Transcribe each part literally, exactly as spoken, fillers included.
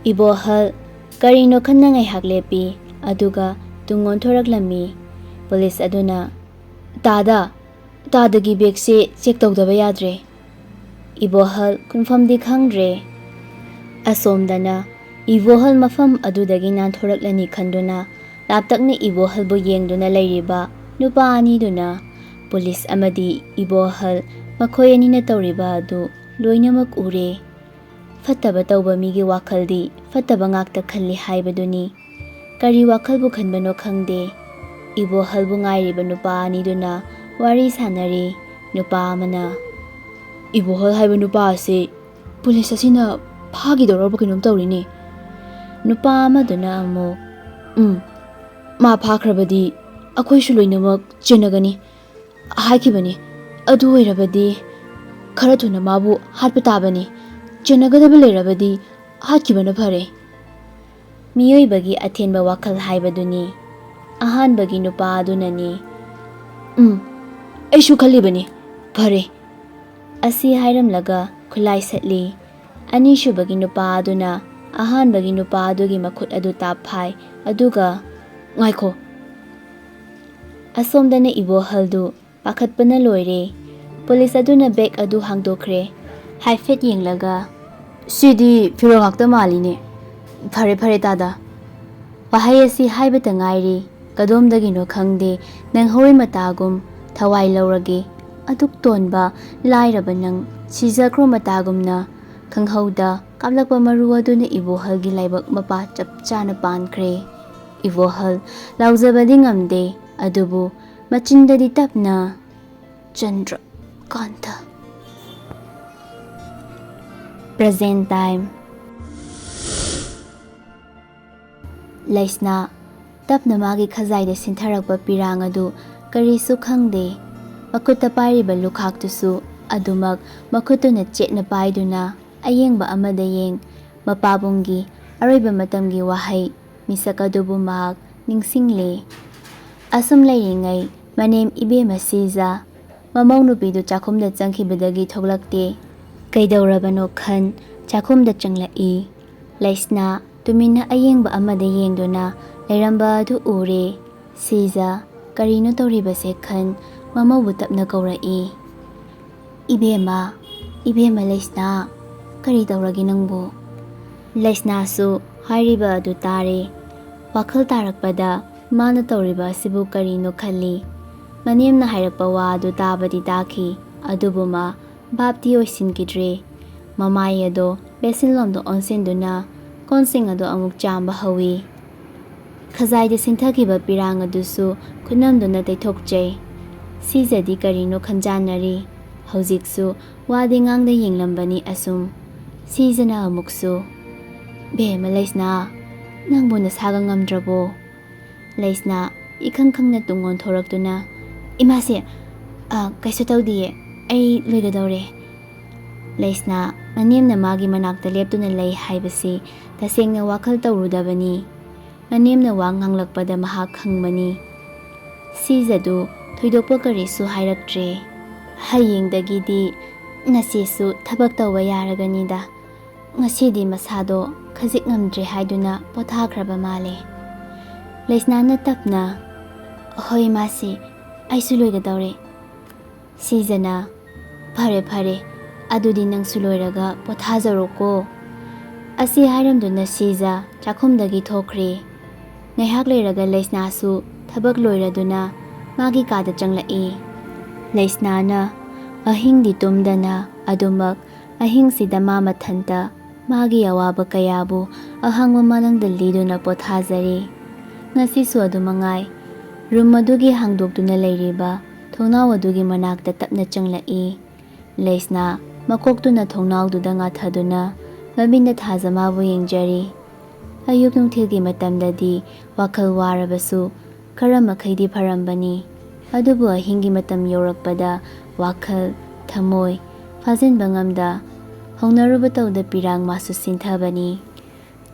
ꯏꯕꯣꯍꯜ ꯀꯔꯤꯅꯣ ꯈꯟꯅ ꯉꯥꯏꯍꯥꯛ ꯂꯦꯞꯄꯤ, ꯑꯗꯨꯒ ꯇꯨꯡ ꯑꯣꯟꯊꯣꯔꯛꯂꯝꯃꯤ꯫ ꯄꯨꯂꯤꯁ ꯑꯗꯨꯅ, "ꯇꯥꯗ, ꯇꯥꯗꯒꯤ ꯕꯦꯒꯁꯦ ꯆꯦꯛ ꯇꯧꯗꯕ ꯌꯥꯗ꯭ꯔꯦ꯫" ꯏꯕꯣꯍꯜ ꯈꯨꯟꯐꯝꯗꯤ ꯈꯪꯗ꯭ꯔꯦ꯫ ꯑꯁꯣꯝꯗꯅ ꯏꯕꯣꯍꯜ ꯃꯐꯝ ꯑꯗꯨꯗꯒꯤ ꯅꯥꯟꯊꯣꯔꯛꯂꯅꯤ ꯈꯟꯗꯨꯅ ꯂꯥꯞꯇꯛꯅ ꯏꯕꯣꯍꯜꯕꯨ ꯌꯦꯡꯗꯨꯅ ꯂꯩꯔꯤꯕ ꯅꯨꯄꯥ ꯑꯅꯤꯗꯨꯅ ꯄꯨꯂꯤꯁ ꯑꯃꯗꯤ ꯏꯕꯣꯍꯜ ꯃꯈꯣꯏ ꯑꯅꯤꯅ ꯇꯧꯔꯤꯕ ꯑꯗꯨ ꯂꯣꯏꯅꯃꯛ ꯎꯔꯦ꯫ ꯐꯠꯇꯕ ꯇꯧꯕ ꯃꯤꯒꯤ ꯋꯥꯈꯜꯗꯤ ꯐꯠꯇꯕ ꯉꯥꯛꯇ ꯈꯜꯂꯤ ꯍꯥꯏꯕꯗꯨꯅꯤ꯫ ꯀꯔꯤ ꯋꯥꯈꯜꯕꯨ ꯈꯟꯕꯅꯣ ꯈꯪꯗꯦ, ꯏꯕꯣꯍꯜꯕꯨ ꯉꯥꯏꯔꯤꯕ ꯅꯨꯄꯥ ꯑꯅꯤꯗꯨꯅ ꯋꯥꯔꯤ ꯁꯥꯟꯅꯔꯤ꯫ ꯅꯨꯄꯥ ꯑꯃꯅ, "ꯏꯕꯣꯍꯜ ꯍꯥꯏꯕ ꯅꯨꯄꯥ ꯑꯁꯤ ꯄꯨꯂꯤꯁ ꯑꯁꯤꯅ ꯐꯥꯈꯤꯗꯧꯔꯕ ꯀꯩꯅꯣꯝ ꯇꯧꯔꯤꯅꯦ꯫" ꯅꯨꯄꯥ ꯑꯃꯗꯨꯅ ꯑꯃꯨꯛ, "ꯎꯝ, ꯃꯥ ꯐꯥꯈ꯭ꯔꯕꯗꯤ ꯑꯩꯈꯣꯏꯁꯨ ꯂꯣꯏꯅꯃꯛ ꯆꯦꯟꯅꯒꯅꯤ ꯍꯥꯏꯈꯤꯕꯅꯤ꯫ ꯑꯗꯨ ꯑꯣꯏꯔꯕꯗꯤ ꯈꯔ ꯊꯨꯅ ꯃꯥꯕꯨ ꯍꯥꯠꯄ ꯇꯥꯕꯅꯤ꯫ ꯆꯦꯟꯅꯒꯗꯕ ꯂꯩꯔꯕꯗꯤ ꯍꯥꯠꯈꯤꯕꯅ ꯐꯔꯦ꯫" ꯃꯤꯑꯣꯏꯕꯒꯤ ꯑꯊꯦꯟꯕ ꯋꯥꯈꯜ ꯍꯥꯏꯕꯗꯨꯅꯤ꯫ ꯑꯍꯥꯟꯕꯒꯤ ꯅꯨꯄꯥ ꯑꯗꯨꯅꯅꯤ꯫ "ꯎꯝ, ꯑꯩꯁꯨ ꯈꯜꯂꯤꯕꯅꯤ꯫ ꯐꯔꯦ꯫" ꯑꯁꯤ ꯍꯥꯏꯔꯝꯂꯒ ꯈꯨꯠꯂꯥꯏ ꯁꯠꯂꯤ꯫ ꯑꯅꯤꯁꯨꯕꯒꯤ ꯅꯨꯄꯥ ꯑꯗꯨꯅ ꯑꯍꯥꯟꯕꯒꯤ ꯅꯨꯄꯥ ꯑꯗꯨꯒꯤ ꯃꯈꯨꯠ ꯑꯗꯨ ꯇꯥꯞꯐꯥꯏ, ꯑꯗꯨꯒ, "ꯉꯥꯏꯈꯣ꯫" ꯑꯁꯣꯝꯗꯅ ꯏꯕꯣꯍꯜꯗꯨ ꯄꯥꯈꯠꯄꯅ ꯂꯣꯏꯔꯦ꯫ ꯄꯨꯂꯤꯁ ꯑꯗꯨꯅ ꯕꯦꯒ ꯑꯗꯨ ꯍꯥꯡꯗꯣꯛꯈ꯭ꯔꯦ꯫ ꯍꯥꯏꯐꯦꯠ ꯌꯦꯡꯂꯒ, "ꯁꯤꯗꯤ ꯐꯤꯔꯣꯜ ꯉꯥꯛꯇ ꯃꯥꯜꯂꯤꯅꯦ꯫ ꯐꯔꯦ, ꯐꯔꯦ, ꯇꯥꯗ꯫" ꯋꯥꯍꯩ ꯑꯁꯤ ꯍꯥꯏꯕꯇ ꯉꯥꯏꯔꯤ꯫ ꯀꯗꯣꯝꯗꯒꯤꯅꯣ ꯈꯪꯗꯦ, ꯅꯪꯍꯧꯔꯤ ꯃꯇꯥꯒꯨꯝ ꯊꯋꯥꯏ ꯂꯧꯔꯒꯦ꯫ ꯑꯗꯨꯛ ꯇꯣꯟꯕ, ꯂꯥꯏꯔꯕ ꯅꯪ ꯁꯤꯖꯈ꯭ꯔꯣ ꯃꯇꯥꯒꯨꯝꯅ ꯈꯪꯍꯧꯗ ꯀꯥꯞꯂꯛꯄ ꯃꯔꯨ ꯑꯗꯨꯅ ꯏꯕꯣꯍꯜꯒꯤ ꯂꯥꯏꯕꯛ ꯃꯄꯥ ꯆꯞ ꯆꯥꯅ ꯄꯥꯟꯈ꯭ꯔꯦ꯫ ꯏꯕꯣꯍꯜ ꯂꯥꯎꯖꯕꯗꯤ ꯉꯝꯗꯦ, ꯑꯗꯨꯕꯨ ꯃꯆꯤꯟꯗꯗꯤ ꯇꯞꯅ, "ꯆꯟꯗ꯭ꯔꯀꯥꯟꯇ꯫" Present time. ꯂꯩꯁꯅꯥ ꯇꯞꯅ ꯃꯥꯒꯤ ꯈꯖꯥꯏꯗ ꯁꯤꯟꯊꯔꯛꯄ ꯄꯤꯔꯥꯡ ꯑꯗꯨ ꯀꯔꯤꯁꯨ ꯈꯪꯗꯦ꯫ ꯃꯈꯨꯠꯇ ꯄꯥꯏꯔꯤꯕ ꯂꯨꯈꯥꯛꯇꯨꯁꯨ ꯑꯗꯨꯃꯛ ꯃꯈꯨꯠꯇꯨꯅ ꯆꯦꯠꯅ ꯄꯥꯏꯗꯨꯅ ꯑꯌꯦꯡꯕ ꯑꯃꯗ ꯌꯦꯡ, ꯃꯄꯥꯕꯨꯡꯒꯤ ꯑꯔꯣꯏꯕ ꯃꯇꯝꯒꯤ ꯋꯥꯍꯩ ꯃꯤꯁꯛ ꯑꯗꯨꯕꯨ ꯃꯍꯥꯛ ꯅꯤꯡꯁꯤꯡꯂꯦ꯫ ꯑꯁꯨꯝ ꯂꯩꯔꯤꯉꯩ ꯃꯅꯦꯝ ꯏꯕꯦꯝꯃ ꯁꯤꯖ ꯃꯃꯧ ꯅꯨꯄꯤꯗꯨ ꯆꯥꯛꯈꯨꯝꯗ ꯆꯪꯈꯤꯕꯗꯒꯤ ꯊꯣꯛꯂꯛꯇꯦ꯫ ꯀꯩꯗꯧꯔꯕꯅꯣ ꯈꯟ ꯆꯥꯛꯈꯨꯝꯗ ꯆꯪꯂꯛꯏ꯫ ꯂꯩꯁꯅꯥ ꯇꯨꯃꯤꯟꯅ ꯑꯌꯦꯡꯕ ꯑꯃꯗ ꯌꯦꯡꯗꯨꯅ ꯂꯩꯔꯝꯕ ꯑꯗꯨ ꯎꯔꯦ꯫ ꯁꯤꯖ ꯀꯔꯤꯅꯣ ꯇꯧꯔꯤꯕꯁꯦ ꯈꯟ ꯃꯃꯧꯕꯨ ꯇꯞꯅ ꯀꯧꯔꯛꯏ꯫ "ꯏꯕꯦꯝꯃ, ꯏꯕꯦꯝꯃ ꯂꯩꯁꯅꯥ, ꯀꯔꯤ ꯇꯧꯔꯒꯦ ꯅꯪꯕꯨ?" ꯂꯩꯁꯅꯥꯁꯨ ꯍꯥꯏꯔꯤꯕ ꯑꯗꯨ ꯇꯥꯔꯦ꯫ ꯋꯥꯈꯜ ꯇꯥꯔꯛꯄꯗ ꯃꯥꯅ ꯇꯧꯔꯤꯕ ꯑꯁꯤꯕꯨ ꯀꯔꯤꯅꯣ ꯈꯜꯂꯤ꯫ ꯃꯅꯦꯝꯅ ꯍꯥꯏꯔꯛꯄ ꯋꯥ ꯑꯗꯨ ꯇꯥꯕꯗꯤ ꯇꯥꯈꯤ, ꯑꯗꯨꯕꯨ ꯃꯥ ꯚꯥꯞꯇꯤ ꯑꯣꯏꯁꯤꯟꯈꯤꯗ꯭ꯔꯦ꯫ ꯃꯃꯥꯏ ꯑꯗꯣ ꯕꯦꯁꯤꯟꯂꯣꯝꯗ ꯑꯣꯟꯁꯤꯟꯗꯨꯅ ꯀꯣꯟꯁꯤꯡ ꯑꯗꯣ ꯑꯃꯨꯛ ꯆꯥꯝꯕ ꯍꯧꯏ꯫ ꯈꯖꯥꯏꯗ ꯁꯤꯟꯊꯈꯤꯕ ꯄꯤꯔꯥꯡ ꯑꯗꯨꯁꯨ ꯈꯨꯠꯅꯝꯗꯨꯅ ꯇꯩꯊꯣꯛꯆꯩ꯫ ꯁꯤꯖꯗꯤ ꯀꯔꯤꯅꯣ ꯈꯟꯖꯥꯟꯅꯔꯤ꯫ ꯍꯧꯖꯤꯛꯁꯨ ꯋꯥꯗꯤ ꯉꯥꯡꯗ ꯌꯦꯡꯂꯝꯕꯅꯤ ꯑꯁꯨꯝ꯫ ꯁꯤꯖꯅ ꯑꯃꯨꯛꯁꯨ, "ꯕꯦꯝꯃ ꯂꯩꯁꯅꯥ, ꯅꯪꯕꯨ ꯅꯁꯥꯒ ꯉꯝꯗ꯭ꯔꯕꯣ?" ꯂꯩꯁꯅꯥ ꯏꯈꯪ ꯈꯪꯅ ꯇꯨꯡ ꯑꯣꯟꯊꯣꯔꯛꯇꯨꯅ, "ꯏꯃꯥꯁꯦ, ꯑ, ꯀꯩꯁꯨ ꯇꯧꯗꯤꯌꯦ, ꯑꯩ ꯂꯣꯏꯒꯗꯧꯔꯦ꯫" ꯂꯩꯁꯅꯥ ꯃꯅꯦꯝꯅ ꯃꯥꯒꯤ ꯃꯅꯥꯛꯇ ꯂꯦꯞꯇꯨꯅ ꯂꯩ ꯍꯥꯏꯕꯁꯤ ꯇꯁꯦꯡꯅ ꯋꯥꯈꯜ ꯇꯧꯔꯨꯗꯕꯅꯤ꯫ ꯃꯅꯦꯝꯅ ꯋꯥ ꯉꯥꯡꯂꯛꯄꯗ ꯃꯍꯥꯛ ꯈꯪꯕꯅꯤ꯫ ꯁꯤꯖꯗꯨ ꯊꯣꯏꯗꯣꯛꯄ ꯀꯔꯤꯁꯨ ꯍꯥꯏꯔꯛꯇ꯭ꯔꯦ꯫ "ꯍꯌꯦꯡꯗꯒꯤꯗꯤ ꯅꯆꯦꯁꯨ ꯊꯕꯛ ꯇꯧꯕ ꯌꯥꯔꯒꯅꯤꯗ꯫ ꯉꯁꯤꯗꯤ ꯃꯁꯥꯗꯣ ꯈꯖꯤꯛ ꯉꯝꯗ꯭ꯔꯦ ꯍꯥꯏꯗꯨꯅ ꯄꯣꯊꯥꯈ꯭ꯔꯕ ꯃꯥꯜꯂꯦ꯫" ꯂꯩꯁꯅꯥꯅ ꯇꯞꯅ, "ꯍꯣꯏ ꯃꯥꯁꯤ, ꯑꯩꯁꯨ ꯂꯣꯏꯒꯗꯧꯔꯦ꯫" ꯁꯤꯖꯅ, "ꯐꯔꯦ ꯐꯔꯦ, ꯑꯗꯨꯗꯤ ꯅꯪꯁꯨ ꯂꯣꯏꯔꯒ ꯄꯣꯊꯥꯖꯔꯣꯀꯣ꯫" ꯑꯁꯤ ꯍꯥꯏꯔꯝꯗꯨꯅ ꯁꯤꯖ ꯆꯥꯛꯈꯨꯝꯗꯒꯤ ꯊꯣꯛꯈ꯭ꯔꯦ꯫ ꯉꯥꯏꯍꯥꯛ ꯂꯩꯔꯒ ꯂꯩꯁꯅꯥꯁꯨ ꯊꯕꯛ ꯂꯣꯏꯔꯗꯨꯅ ꯃꯥꯒꯤ ꯀꯥꯗ ꯆꯪꯂꯛꯏ꯫ ꯂꯩꯁꯅꯥꯅ ꯑꯍꯤꯡꯗꯤ ꯇꯨꯝꯗꯅ ꯑꯗꯨꯃꯛ ꯑꯍꯤꯡꯁꯤꯗ ꯃꯥ ꯃꯊꯟꯇ ꯃꯥꯒꯤ ꯑꯋꯥꯕ ꯀꯌꯥꯕꯨ ꯑꯍꯥꯡꯕ ꯃꯥꯂꯪꯗ ꯂꯤꯗꯨꯅ ꯄꯣꯊꯥꯖꯔꯤ꯫ ꯉꯁꯤꯁꯨ ꯑꯗꯨꯃꯉꯥꯏ꯫ ꯔꯨꯝ ꯑꯗꯨꯒꯤ ꯍꯥꯡꯗꯣꯛꯇꯨꯅ ꯂꯩꯔꯤꯕ ꯊꯣꯡꯅꯥꯎ ꯑꯗꯨꯒꯤ ꯃꯅꯥꯛꯇ ꯇꯞꯅ ꯆꯪꯂꯛꯏ꯫ ꯂꯩꯁꯅꯥ ꯃꯀꯣꯛꯇꯨꯅ ꯊꯣꯡꯅꯥꯎꯗꯨꯗ ꯉꯥꯊꯗꯨꯅ ꯃꯃꯤꯠꯅ ꯊꯥꯖ ꯃꯥꯕꯨ ꯌꯦꯡꯖꯔꯤ꯫ ꯑꯌꯨꯛ ꯅꯨꯡꯊꯤꯜꯒꯤ ꯃꯇꯝꯗꯗꯤ ꯋꯥꯈꯜ ꯋꯥꯔꯕꯁꯨ ꯈꯔ ꯃꯈꯩꯗꯤ ꯐꯔꯝꯕꯅꯤ꯫ ꯑꯗꯨꯕꯨ ꯑꯍꯤꯡꯒꯤ ꯃꯇꯝ ꯌꯧꯔꯛꯄꯗ ꯋꯥꯈꯜ, ꯊꯃꯣꯏ ꯐꯥꯖꯤꯟꯕ ꯉꯝꯗ ꯍꯧꯅꯔꯨꯕ ꯇꯧꯗ ꯄꯤꯔꯥꯡ ꯃꯥꯁꯨ ꯁꯤꯟꯊꯕꯅꯤ꯫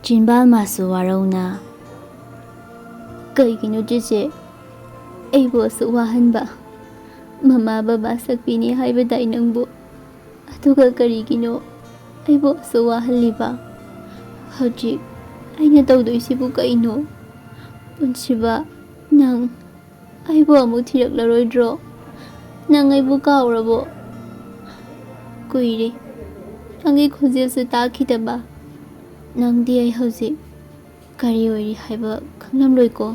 ꯆꯤꯟꯕꯥꯜ ꯃꯥꯁꯨ ꯋꯥꯔꯧꯅ, "ꯀꯩꯒꯤꯅꯣ ꯆꯦꯆꯦ ꯑꯩꯕꯨ ꯑꯁꯨꯛ ꯋꯥꯍꯟꯕ? ꯃꯃꯥ ꯕꯕꯥ ꯁꯛꯄꯤꯅꯤ ꯍꯥꯏꯕꯗꯥꯏ ꯅꯪꯕꯨ? ꯑꯗꯨꯒ ꯀꯔꯤꯒꯤꯅꯣ ꯑꯩꯕꯨ ꯑꯁꯨꯛ ꯋꯥꯍꯜꯂꯤꯕ? ꯍꯧꯖꯤꯛ ꯑꯩꯅ ꯇꯧꯗꯣꯏꯁꯤꯕꯨ ꯀꯩꯅꯣ? ꯄꯨꯟꯁꯤꯕ, ꯅꯪ ꯑꯩꯕꯨ ꯑꯃꯨꯛ ꯊꯤꯔꯛꯂꯔꯣꯏꯗ꯭ꯔꯣ? ꯅꯪ ꯑꯩꯕꯨ ꯀꯥꯎꯔꯕꯣ? ꯀꯨꯏꯔꯦ ꯅꯪꯒꯤ ꯈꯣꯟꯖꯦꯜꯁꯨ ꯇꯥꯈꯤꯗꯕ꯫ ꯅꯪꯗꯤ ꯑꯩ ꯍꯧꯖꯤꯛ ꯀꯔꯤ ꯑꯣꯏꯔꯤ ꯍꯥꯏꯕ ꯈꯪꯂꯝꯂꯣꯏꯀꯣ꯫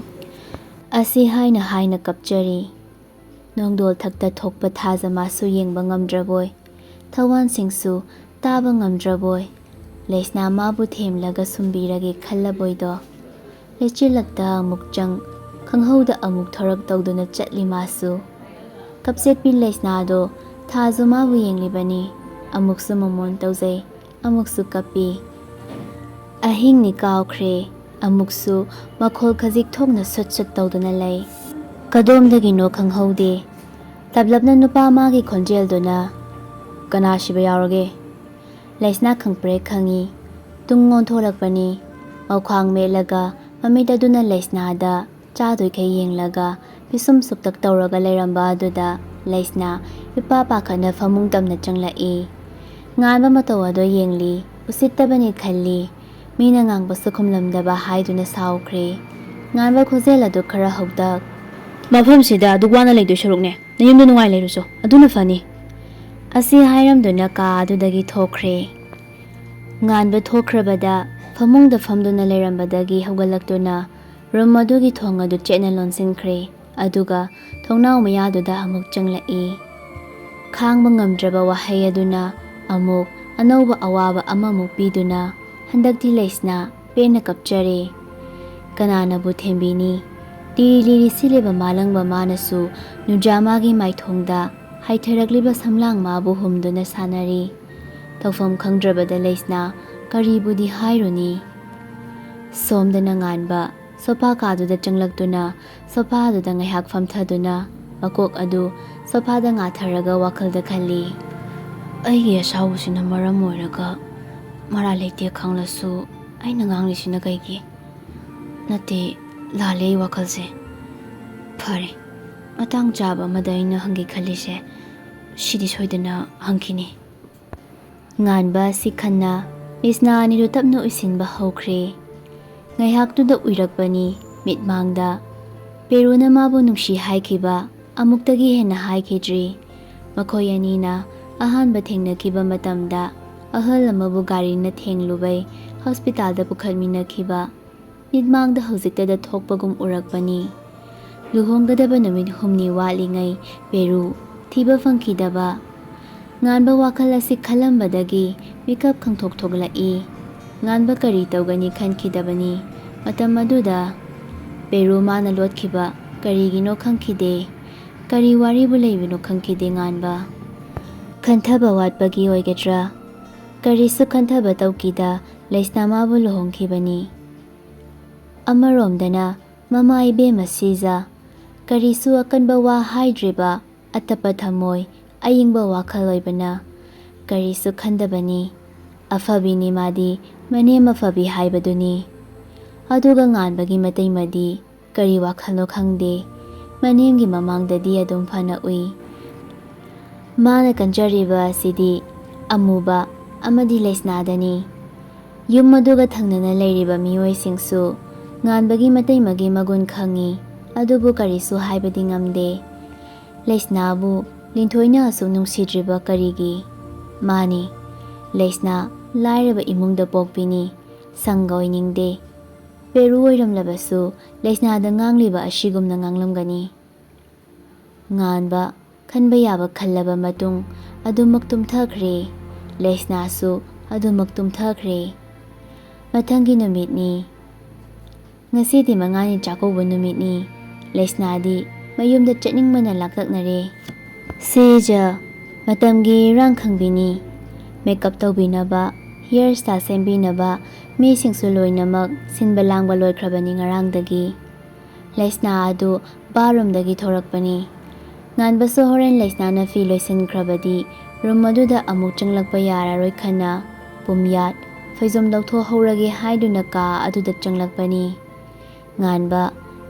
ꯑꯁꯤ ꯍꯥꯏꯅ ꯍꯥꯏꯅ ꯀꯞꯆꯔꯤ꯫ ꯅꯣꯡꯗꯣꯜ ꯊꯛꯇ ꯊꯣꯛꯄ ꯊꯥꯖ ꯃꯥꯁꯨ ꯌꯦꯡꯕ ꯉꯝꯗ꯭ꯔꯕꯣꯏ, ꯊꯋꯥꯟꯁꯤꯡꯁꯨ ꯇꯥꯕ ꯉꯝꯗ꯭ꯔꯕꯣꯏ, ꯂꯩꯁꯅꯥ ꯃꯥꯕꯨ ꯊꯦꯝꯂꯒ ꯁꯨꯝꯕꯤꯔꯒꯦ ꯈꯜꯂꯕꯣꯏꯗꯣ꯫ ꯂꯩꯆꯤꯜꯂꯛꯇ ꯑꯃꯨꯛ ꯆꯪ, ꯈꯪꯍꯧꯗ ꯑꯃꯨꯛ ꯊꯣꯔꯛ ꯇꯧꯗꯨꯅ ꯆꯠꯂꯤ ꯃꯥꯁꯨ꯫ ꯀꯞꯆꯦꯠꯄꯤ ꯂꯩꯁꯅꯥꯗꯣ ꯊꯥꯖ ꯃꯥꯕꯨ ꯌꯦꯡꯂꯤꯕꯅꯤ꯫ ꯑꯃꯨꯛꯁꯨ ꯃꯃꯣꯟ ꯇꯧꯖꯩ, ꯑꯃꯨꯛꯁꯨ ꯀꯞꯄꯤ꯫ ꯑꯍꯤꯡꯅꯤ ꯀꯥꯎꯈ꯭ꯔꯦ꯫ ꯑꯃꯨꯛꯁꯨ ꯃꯈꯣꯜ ꯈꯖꯤꯛ ꯊꯣꯛꯅ ꯁꯨꯠ ꯁꯨꯠ ꯇꯧꯗꯨꯅ ꯂꯩ꯫ ꯀꯗꯣꯝꯗꯒꯤꯅꯣ ꯈꯪꯍꯧꯗꯦ꯫ ꯂꯞꯂꯞꯅ ꯅꯨꯄꯥ ꯑꯃꯒꯤ ꯈꯣꯟꯖꯦꯜꯗꯨꯅ, "ꯀꯅꯥ ꯁꯤꯕ ꯌꯥꯎꯔꯒꯦ?" ꯂꯩꯁꯅꯥ ꯈꯪꯄ꯭ꯔꯦꯛ ꯈꯪꯉꯤ꯫ ꯇꯨꯡ ꯑꯣꯟꯊꯣꯔꯛꯄꯅꯤ꯫ ꯃꯈ꯭ꯋꯥꯡ ꯃꯦꯠꯂꯒ ꯃꯃꯤꯠ ꯑꯗꯨꯅ ꯂꯩꯁꯅꯥꯗ ꯆꯥꯗꯣꯏꯈꯩ ꯌꯦꯡꯂꯒ ꯄꯤꯁꯨꯝ ꯁꯨꯛꯇꯛ ꯇꯧꯔꯒ ꯂꯩꯔꯝꯕ ꯑꯗꯨꯗ ꯂꯩꯁꯅꯥ ꯏꯄꯥ ꯄꯥꯈꯠꯅ ꯐꯃꯨꯡ ꯇꯝꯅ ꯆꯪꯂꯛꯏ꯫ ꯉꯥꯟꯕ ꯃꯇꯧ ꯑꯗꯨ ꯌꯦꯡꯂꯤ꯫ ꯎꯁꯤꯠꯇꯕꯅꯤ ꯈꯜꯂꯤ꯫ ꯃꯤꯅ ꯉꯥꯡꯕꯁꯨ ꯈꯨꯝꯂꯝꯗꯕ ꯍꯥꯏꯗꯨꯅ ꯁꯥꯎꯈ꯭ꯔꯦ꯫ ꯉꯥꯟꯕ ꯈꯣꯟꯖꯦꯜ ꯑꯗꯨ ꯈꯔ ꯍꯧꯗꯛ, "ꯃꯐꯝꯁꯤꯗ ꯑꯗꯨꯛ ꯋꯥꯅ ꯂꯩꯗꯣꯏ ꯁꯔꯨꯛꯅꯦ, ꯅꯌꯨꯝꯗ ꯅꯨꯡꯉꯥꯏ ꯂꯩꯔꯨꯆꯣ, ꯑꯗꯨꯅ ꯐꯅꯤ"꯫ ꯑꯁꯤ ꯍꯥꯏꯔꯝꯗꯨꯅ ꯀꯥ ꯑꯗꯨꯗꯒꯤ ꯊꯣꯛꯈ꯭ꯔꯦ꯫ ꯉꯥꯟꯕ ꯊꯣꯛꯈ꯭ꯔꯕꯗ ꯐꯃꯨꯡꯗ ꯐꯝꯗꯨꯅ ꯂꯩꯔꯝꯕꯗꯒꯤ ꯍꯧꯒꯠꯂꯛꯇꯨꯅ ꯔꯨꯝ ꯑꯗꯨꯒꯤ ꯊꯣꯡ ꯑꯗꯨ ꯆꯦꯠꯅ ꯂꯣꯟꯁꯤꯟꯈ꯭ꯔꯦ꯫ ꯑꯗꯨꯒ ꯊꯣꯡꯅꯥꯎ ꯃꯌꯥꯗꯨꯗ ꯑꯃꯨꯛ ꯆꯪꯂꯛꯏ꯫ ꯈꯥꯡꯕ ꯉꯝꯗ꯭ꯔꯕ ꯋꯥꯍꯩ ꯑꯗꯨꯅ ꯑꯃꯨꯛ ꯑꯅꯧꯕ ꯑꯋꯥꯕ ꯑꯃꯃꯨꯛ ꯄꯤꯗꯨꯅ ꯍꯟꯗꯛꯇꯤ ꯂꯩꯁꯅꯥ ꯄꯦꯟꯅ ꯀꯞꯆꯔꯦ꯫ ꯀꯅꯥꯅꯕꯨ ꯊꯦꯝꯕꯤꯅꯤ? ꯂꯤꯔꯤ ꯂꯤꯔꯤ ꯁꯤꯠꯂꯤꯕ ꯃꯥꯂꯪꯕ ꯃꯥꯅꯁꯨ ꯅꯨꯖꯥꯃꯥꯒꯤ ꯃꯥꯏꯊꯣꯡꯗ ꯍꯥꯏꯊꯔꯛꯂꯤꯕ ꯁꯝꯂꯥꯡ ꯃꯥꯕꯨ ꯍꯨꯝꯗꯨꯅ ꯁꯥꯟꯅꯔꯤ꯫ ꯇꯧꯐꯝ ꯈꯪꯗ꯭ꯔꯕꯗ ꯂꯩꯁꯅꯥ ꯀꯔꯤꯕꯨꯗꯤ ꯍꯥꯏꯔꯨꯅꯤ? ꯁꯣꯝꯗꯅ ꯉꯥꯟꯕ ꯁꯣꯐꯥ ꯀꯥꯗꯨꯗ ꯆꯪꯂꯛꯇꯨꯅ ꯁꯣꯐꯥꯗꯨꯗ ꯉꯥꯏꯍꯥꯛ ꯐꯝꯊꯗꯨꯅ ꯃꯀꯣꯛ ꯑꯗꯨ ꯁꯣꯐꯥꯗ ꯉꯥꯊꯔꯒ ꯋꯥꯈꯜꯗ ꯈꯜꯂꯤ꯫ "ꯑꯩꯒꯤ ꯑꯁꯥꯎꯕꯁꯤꯅ ꯃꯔꯝ ꯑꯣꯏꯔꯒ ꯃꯔꯥꯜ ꯂꯩꯇꯦ ꯈꯪꯂꯁꯨ ꯑꯩꯅ ꯉꯥꯡꯂꯤꯁꯤꯅ ꯀꯩꯒꯤ? ꯅꯠꯇꯦ, ꯂꯥꯜꯂꯦ ꯑꯩ ꯋꯥꯈꯜꯁꯦ꯫ ꯐꯔꯦ, ꯃꯇꯥꯡ ꯆꯥꯕ ꯑꯃꯗ ꯑꯩꯅ ꯍꯪꯒꯦ ꯈꯜꯂꯤꯁꯦ ꯁꯤꯗꯤ ꯁꯣꯏꯗꯅ ꯍꯪꯈꯤꯅꯤ"꯫ ꯉꯥꯟꯕ ꯁꯤ ꯈꯟꯅ ꯂꯩꯁꯅꯥ ꯑꯅꯤꯗꯨ ꯇꯞꯅ ꯎꯏꯁꯤꯟꯕ ꯍꯧꯈ꯭ꯔꯦ꯫ ꯉꯥꯏꯍꯥꯛꯇꯨꯗ ꯎꯏꯔꯛꯄꯅꯤ ꯃꯤꯠꯃꯥꯡꯗ꯫ ꯄꯦꯔꯨꯅ ꯃꯥꯕꯨ ꯅꯨꯡꯁꯤ ꯍꯥꯏꯈꯤꯕ ꯑꯃꯨꯛꯇꯒꯤ ꯍꯦꯟꯅ ꯍꯥꯏꯈꯤꯗ꯭ꯔꯤ꯫ ꯃꯈꯣꯏ ꯑꯅꯤꯅ ꯑꯍꯥꯟꯕ ꯊꯦꯡꯅꯈꯤꯕ ꯃꯇꯝꯗ ꯑꯍꯜ ꯑꯃꯕꯨ ꯒꯥꯔꯤꯅ ꯊꯦꯡꯂꯨꯕꯩ ꯍꯣꯁꯄꯤꯇꯥꯜꯗ ꯄꯨꯈꯠꯃꯤꯟꯅꯈꯤꯕ ꯃꯤꯠꯃꯥꯡꯗ ꯍꯧꯖꯤꯛꯇꯗ ꯊꯣꯛꯄꯒꯨꯝ ꯎꯔꯛꯄꯅꯤ꯫ ꯂꯨꯍꯣꯡꯒꯗꯕ ꯅꯨꯃꯤꯠ ꯍꯨꯝꯅꯤ ꯋꯥꯠꯂꯤꯉꯩ ꯄꯦꯔꯨ ꯊꯤꯕ ꯐꯪꯈꯤꯗꯕ꯫ ꯉꯥꯟꯕ ꯋꯥꯈꯜ ꯑꯁꯤ ꯈꯜꯂꯝꯕꯗꯒꯤ ꯃꯤꯀꯞ ꯈꯪꯊꯣꯛ ꯊꯣꯛꯂꯛꯏ꯫ ꯉꯥꯟꯕ ꯀꯔꯤ ꯇꯧꯒꯅꯤ ꯈꯟꯈꯤꯗꯕꯅꯤ꯫ ꯃꯇꯝ ꯑꯗꯨꯗ ꯄꯦꯔꯨ ꯃꯥꯅ ꯂꯣꯠꯈꯤꯕ ꯀꯔꯤꯒꯤꯅꯣ ꯈꯪꯈꯤꯗꯦ꯫ ꯀꯔꯤ ꯋꯥꯔꯤꯕꯨ ꯂꯩꯕꯅꯣ ꯈꯪꯈꯤꯗꯦ ꯉꯥꯟꯕ꯫ ꯈꯟꯊꯕ ꯋꯥꯠꯄꯒꯤ ꯑꯣꯏꯒꯗ꯭ꯔꯥ? ꯀꯔꯤꯁꯨ ꯈꯟꯊꯕ ꯇꯧꯈꯤꯗ ꯂꯩꯁꯅꯥ ꯃꯥꯕꯨ ꯂꯨꯍꯣꯡꯈꯤꯕꯅꯤ꯫ ꯑꯃꯔꯣꯝꯗꯅ ꯃꯃꯥ ꯏꯕꯦꯝꯃ ꯁꯤꯖ, ꯀꯔꯤꯁꯨ ꯑꯀꯟꯕ ꯋꯥ ꯍꯥꯏꯗ꯭ꯔꯤꯕ ꯑꯇꯞꯄ ꯊꯝꯃꯣꯏ, ꯑꯏꯪꯕ ꯋꯥꯈꯜ ꯑꯣꯏꯕꯅ ꯀꯔꯤꯁꯨ ꯈꯟꯗꯕꯅꯤ꯫ ꯑꯐꯕꯤꯅꯤ ꯃꯥꯗꯤ, ꯃꯅꯦꯝ ꯑꯐꯕꯤ ꯍꯥꯏꯕꯗꯨꯅꯤ꯫ ꯑꯗꯨꯒ ꯉꯥꯟꯕꯒꯤ ꯃꯇꯩꯃꯗꯤ ꯀꯔꯤ ꯋꯥꯈꯜꯅꯣ ꯈꯪꯗꯦ, ꯃꯅꯦꯝꯒꯤ ꯃꯃꯥꯡꯗꯗꯤ ꯑꯗꯨꯝ ꯐꯅ ꯎꯏ꯫ ꯃꯥꯅ ꯀꯟꯖꯔꯤꯕ ꯑꯁꯤꯗꯤ ꯑꯃꯨꯕ ꯑꯃꯗꯤ ꯂꯩꯁꯅꯥꯗꯅꯤ꯫ ꯌꯨꯝ ꯑꯗꯨꯒ ꯊꯪꯅꯅ ꯂꯩꯔꯤꯕ ꯃꯤꯑꯣꯏꯁꯤꯡꯁꯨ ꯉꯥꯟꯕꯒꯤ ꯃꯇꯩꯃꯒꯤ ꯃꯒꯨꯟ ꯈꯪꯏ, ꯑꯗꯨꯕꯨ ꯀꯔꯤꯁꯨ ꯍꯥꯏꯕꯗꯤ ꯉꯝꯗꯦ꯫ ꯂꯩꯁꯅꯥꯕꯨ ꯂꯤꯟꯊꯣꯏꯅ ꯑꯁꯨꯛ ꯅꯨꯡꯁꯤꯗ꯭ꯔꯤꯕ ꯀꯔꯤꯒꯤ? ꯃꯥꯅꯤ, ꯂꯩꯁꯅꯥ ꯂꯥꯏꯔꯕ ꯏꯃꯨꯡꯗ ꯄꯣꯛꯄꯤꯅꯤ, ꯁꯪꯒ ꯑꯣꯏꯅꯤꯡꯗꯦ꯫ ꯄꯦꯔꯨ ꯑꯣꯏꯔꯝꯂꯕꯁꯨ ꯂꯩꯁꯅꯥꯗ ꯉꯥꯡꯂꯤꯕ ꯑꯁꯤꯒꯨꯝꯅ ꯉꯥꯡꯂꯝꯒꯅꯤ꯫ ꯉꯥꯟꯕ ꯈꯟꯕ ꯌꯥꯕ ꯈꯜꯂꯕ ꯃꯇꯨꯡ ꯑꯗꯨꯃꯛ ꯇꯨꯝꯊꯈ꯭ꯔꯦ꯫ ꯂꯩꯁꯅꯥꯁꯨ ꯑꯗꯨꯃꯛ ꯇꯨꯝꯊꯈ꯭ꯔꯦ꯫ ꯃꯊꯪꯒꯤ ꯅꯨꯃꯤꯠꯅꯤ꯫ ꯉꯁꯤꯗꯤ ꯃꯉꯥꯅꯤ ꯆꯥꯛꯀꯧꯕ ꯅꯨꯃꯤꯠꯅꯤ꯫ ꯂꯩꯁꯅꯥꯗꯤ ꯃꯌꯨꯝꯗ ꯆꯠꯅꯤꯡꯕꯅ ꯂꯥꯡꯇꯛꯅꯔꯦ꯫ ꯁꯤꯖ ꯃꯇꯝꯒꯤ ꯏꯔꯥꯡ ꯈꯪꯕꯤꯅꯤ꯫ ꯃꯦꯀꯞ ꯇꯧꯕꯤꯅꯕ, ꯍꯤꯌꯔ ꯁ꯭ꯇꯥꯏꯜ ꯁꯦꯝꯕꯤꯅꯕ ꯃꯤꯁꯤꯡꯁꯨ ꯂꯣꯏꯅꯃꯛ ꯁꯤꯟꯕ ꯂꯥꯡꯕ ꯂꯣꯏꯈ꯭ꯔꯕꯅꯤ ꯉꯔꯥꯡꯗꯒꯤ꯫ ꯂꯩꯁꯅꯥ ꯑꯗꯨ ꯕꯥꯔꯔꯨꯝꯗꯒꯤ ꯊꯣꯔꯛꯄꯅꯤ꯫ ꯉꯥꯟꯕꯁꯨ ꯍꯣꯔꯦꯟ ꯂꯩꯁꯅꯥꯅ ꯐꯤ ꯂꯣꯏꯁꯤꯟꯈ꯭ꯔꯕꯗꯤ ꯔꯨꯝ ꯑꯗꯨꯗ ꯑꯃꯨꯛ ꯆꯪꯂꯛꯄ ꯌꯥꯔꯔꯣꯏ ꯈꯟꯅ ꯄꯨꯝꯌꯥꯠ ꯐꯩꯖꯣꯝ ꯂꯧꯊꯣꯛꯍꯧꯔꯒꯦ ꯍꯥꯏꯗꯨꯅ ꯀꯥ ꯑꯗꯨꯗ ꯆꯪꯂꯛꯄꯅꯤ꯫ ꯉꯥꯟꯕ